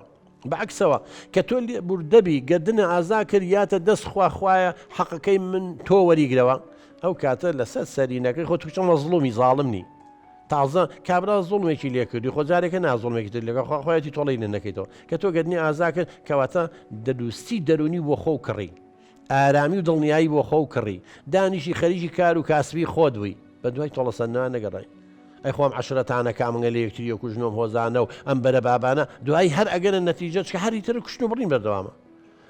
بەعەکسەوە کە تۆ لێبوردەبی گەردنە ئازا کرد یاتە دەست خوا خوایە حەقەکەی من تۆ وەریگرەوە ئەو کاتە لەسەر سەرینەکەی خۆ توچە مەزڵومی زاڵم نی تازە کابرا زوڵمێکی لێکردی خۆ جارێکە نازڵمێکی تر لەگە خوا خۆیەتی تۆڵەی لێ نەکەیتەوە کە تۆ گەردنی ئازا کرد کەواتە دەدوستی دەرونی بۆ خۆ کڕی ئارامی و دڵنیایی بۆ خۆو کڕی، دانیشی خەریکی کار و کاسبی خۆت بووی، بە دوای تۆڵەسەندنەوە نەگەڕای. ئەی خۆ ئەم عەشرەتانە کامنگە لە یەکتری ئەکوژن و ئەم هۆزانە و ئەم بەرە بابانە دوایی هەر ئەگەنە نەتیجە چکە هەر ئیتر کوشتن و بڕین بەردەوامە.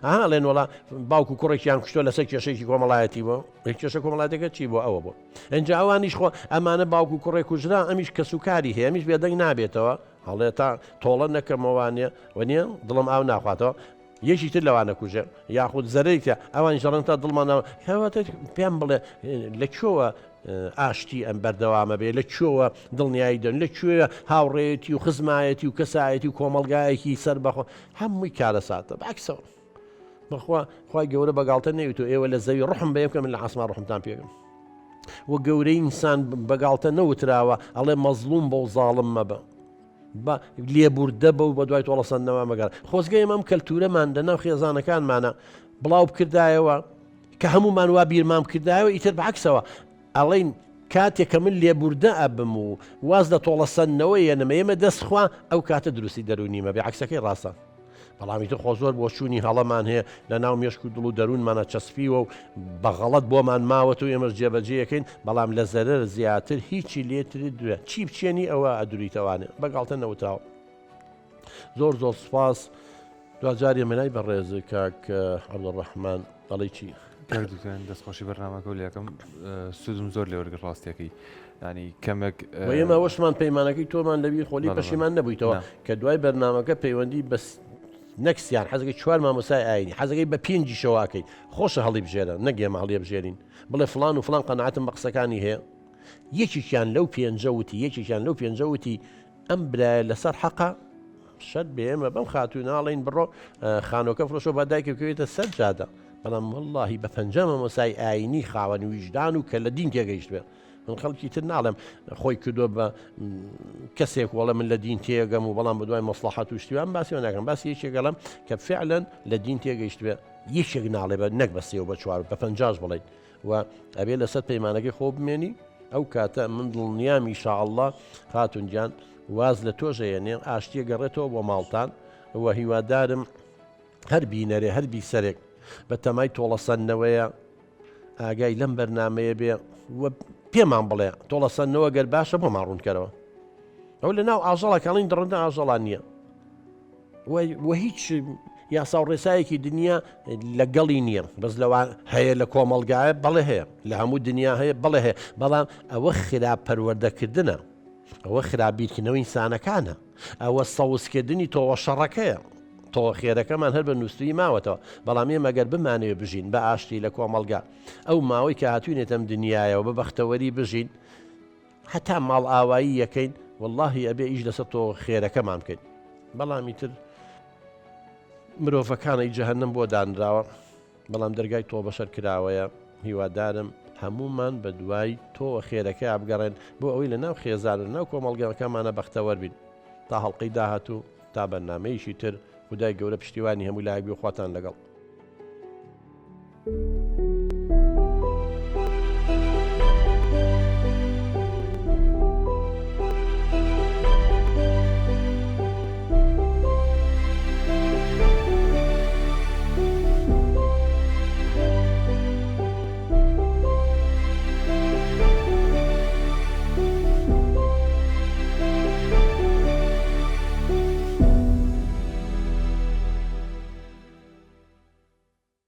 ئەها ئەڵێن وەڵا باوک و کوڕێکیان کوشتوە لەسەر کێشەیەکی کۆمەڵایەتی بۆ کێشە کۆمەڵاتەکە چی بۆ ئەوە بۆ ئەنجا ئەوانیش خۆ ئەمانە باوک و کوڕێک کوژرا ئەمیش کەس و کاری هەیە ئەمیش بێدەنگ نابێتەوە هەڵێ تا تۆڵە نەکەمەوانێ وەنیە دڵم ئاو ناخواتەوە یەکی تر لەوانە کوژێ یاخود زەرەری تیا ئەوانیش دەڵێن تا دڵمان ناوە کەواتە پێم بڵێ لە کوێوە ئاشتی ئەم بەردەوامە بێ لە کوێوە دڵنیایی دەن لە کوێ هاوڕێیەتی و خزمایەتی و کەسایەتی و کۆمەڵگایەکی سەر بەخۆ هەمووی کارەساتە بەعکسەوە بەخوا خوای گەورە بەگاڵتە نەویتۆ ئێوە لە زەوی ڕحم بە بکە من لە عاسمان ڕحمتان پێگەم و گەورەی ئینسان بەگاڵتە نەوتراوە ئەڵێ مەزڵوم بەو زاڵم مەبە با لێبوردە بە و بەدوای تۆڵەسەندنەوە مەگەڕ. خۆزگە ئێمە ئەم کەلتوورەمان لەناو خێزانەکانمانە بڵاو بکردایەوە کە هەموومان وا بیرمان بکردایەوە ئیتر بەعکسەوە ئەڵێین کاتێک کە من لێبوردە ئەبم و واز لە تۆڵەسەندنەوە یەنم ئێمە دەست خوا ئەو کاتە دروستی دەروونیمە بێ عەکسەکەی ڕاستە. بەڵام ئیتر خۆ زۆر بۆچوونی هەڵەمان هەیە لە ناو مێشک و دڵ و دەروونمانە چەسپیوە و بە غەڵەت بۆمان ماوەتەوە ئێمەش جێبەجێیەکەین بەڵام لە زەرەر زیاتر هیچی لێتر دوێ چی بچێنی ئەوە ئەدوریتەوانێ بە گاڵتە نەوتراوە زۆر زۆر سپاس دواجار ئێمە لای بەڕێز کاک عەبدولڕەحمان ئەڵێی چی؟ کاک دکتۆر دەستخۆشی بەرنامەکە و لەکەم سوودم زۆر لێوەرگرت ڕاستیەکەی ینی کەمێک و ئێمە ئەوەشمان پەیمانەکەی تۆمان لەبیر خۆلی پەشیمان نەبوویتەوە کە دوای بەرنامەکە پەیوەندی بەس نەک سیان حەزەکەی چوار مامۆسای ئاینی حەزەکەی بە پێنجی شەواکەی خۆشە هەڵی بژێرە نەک ئێمە هەڵی بژێرین بڵێ فلان و فلان قەناعەتم بە قسەکانی هەیە یەکێکیان لەو پێنجە وتی یەکێکیان لەو پێنجە وتی ئەم برایە لەسەر حەقە شەرت بێ ئێمە بەم خاتوو ناڵێین بڕۆ خانۆکە فرۆشەوە با دایکە بکەوێتە سەر جادە بەڵام واللهی بە پەنجا مامۆسای ئاینی خاوەن ویژدان و کە لە دین تێگەیشت بێ من خەڵکی تر ناڵێم خۆی کردو بە کەسێک وەڵە من لە دین تێگەم و بەڵام بەدوای مەسلحەت و شتیوان باسی ناکەم باسی یەکێک گەڵم کە فعلا لە دین تێگەیشت بێ یەکێک ناڵێ بە نەک بە سێ و بە چوار بە پەنجاش بڵێن و ئەبێ لەسەر پەیمانەکەی خۆ بمێنی ئەو کاتە من دڵنیام ئیشاءاللە خاتون گیان واز لە تۆش ئەیەنێ ئاشتیە گەڕێتەوە بۆ ماڵتان و هیوادارم هەر بینەرێ هەر بیسەرێک بە تەمای تۆڵەسەندنەوەیە ئاگای لەم بەرنمەیە بێ و پێمان بڵێ تۆڵەسەندنەوە گەر باشە بۆمان ڕوونکەرەوە ئەو لە ناو ئاژەڵە کاڵین دڕندە ئاژەڵان نییە و هیچ یاسا و ڕێسایەکی دنیا لەگەڵی نییە بەس لەوان هەیە لە کۆمەڵگایە بەڵێ هەیە لە هەموو دنیا هەیە بەڵێ هەیە بەڵام ئەوە خراپ پەروەردەکردنە. ئەوە خراپ بیرکردنەوەی ئینسانەکانە، ئەوە سەوزکردنی تۆوە شەڕەکەیە. تۆوە خێرەکەمان هەر بە نووستوویی ماوەتەوە، بەڵام ئێمە گەر بمانەوێ بژین بە ئاشتی لە کۆمەڵگا، ئەو ماوەی کە هاتووینەتە ئەم دنیایەوە بە بەختەوەری بژین، هەتا ماڵئاوایی یەکەین، وەڵاهی ئەبێ ئیش لەسەر تۆوە خێرەکەمان بکەین. بەڵام ئیتر مرۆڤەکان ئەی جەهەنەم بۆ دانراوە. بەڵام دەرگای تۆبەشەر کراوەیە، هیوادارم هەموومان بەدوای تۆوە خێرەکەیا بگەڕێن بۆ ئەوەی لەناو خێزان و لەناو کۆمەڵگەکەمانا بەختەوەر بین. تا هەڵقەی داهاتوو، تا بەرنامەیەکی تر، خودای گەورە پشتیوانی هەموو لایەک بێ و خواتان لەگەڵ.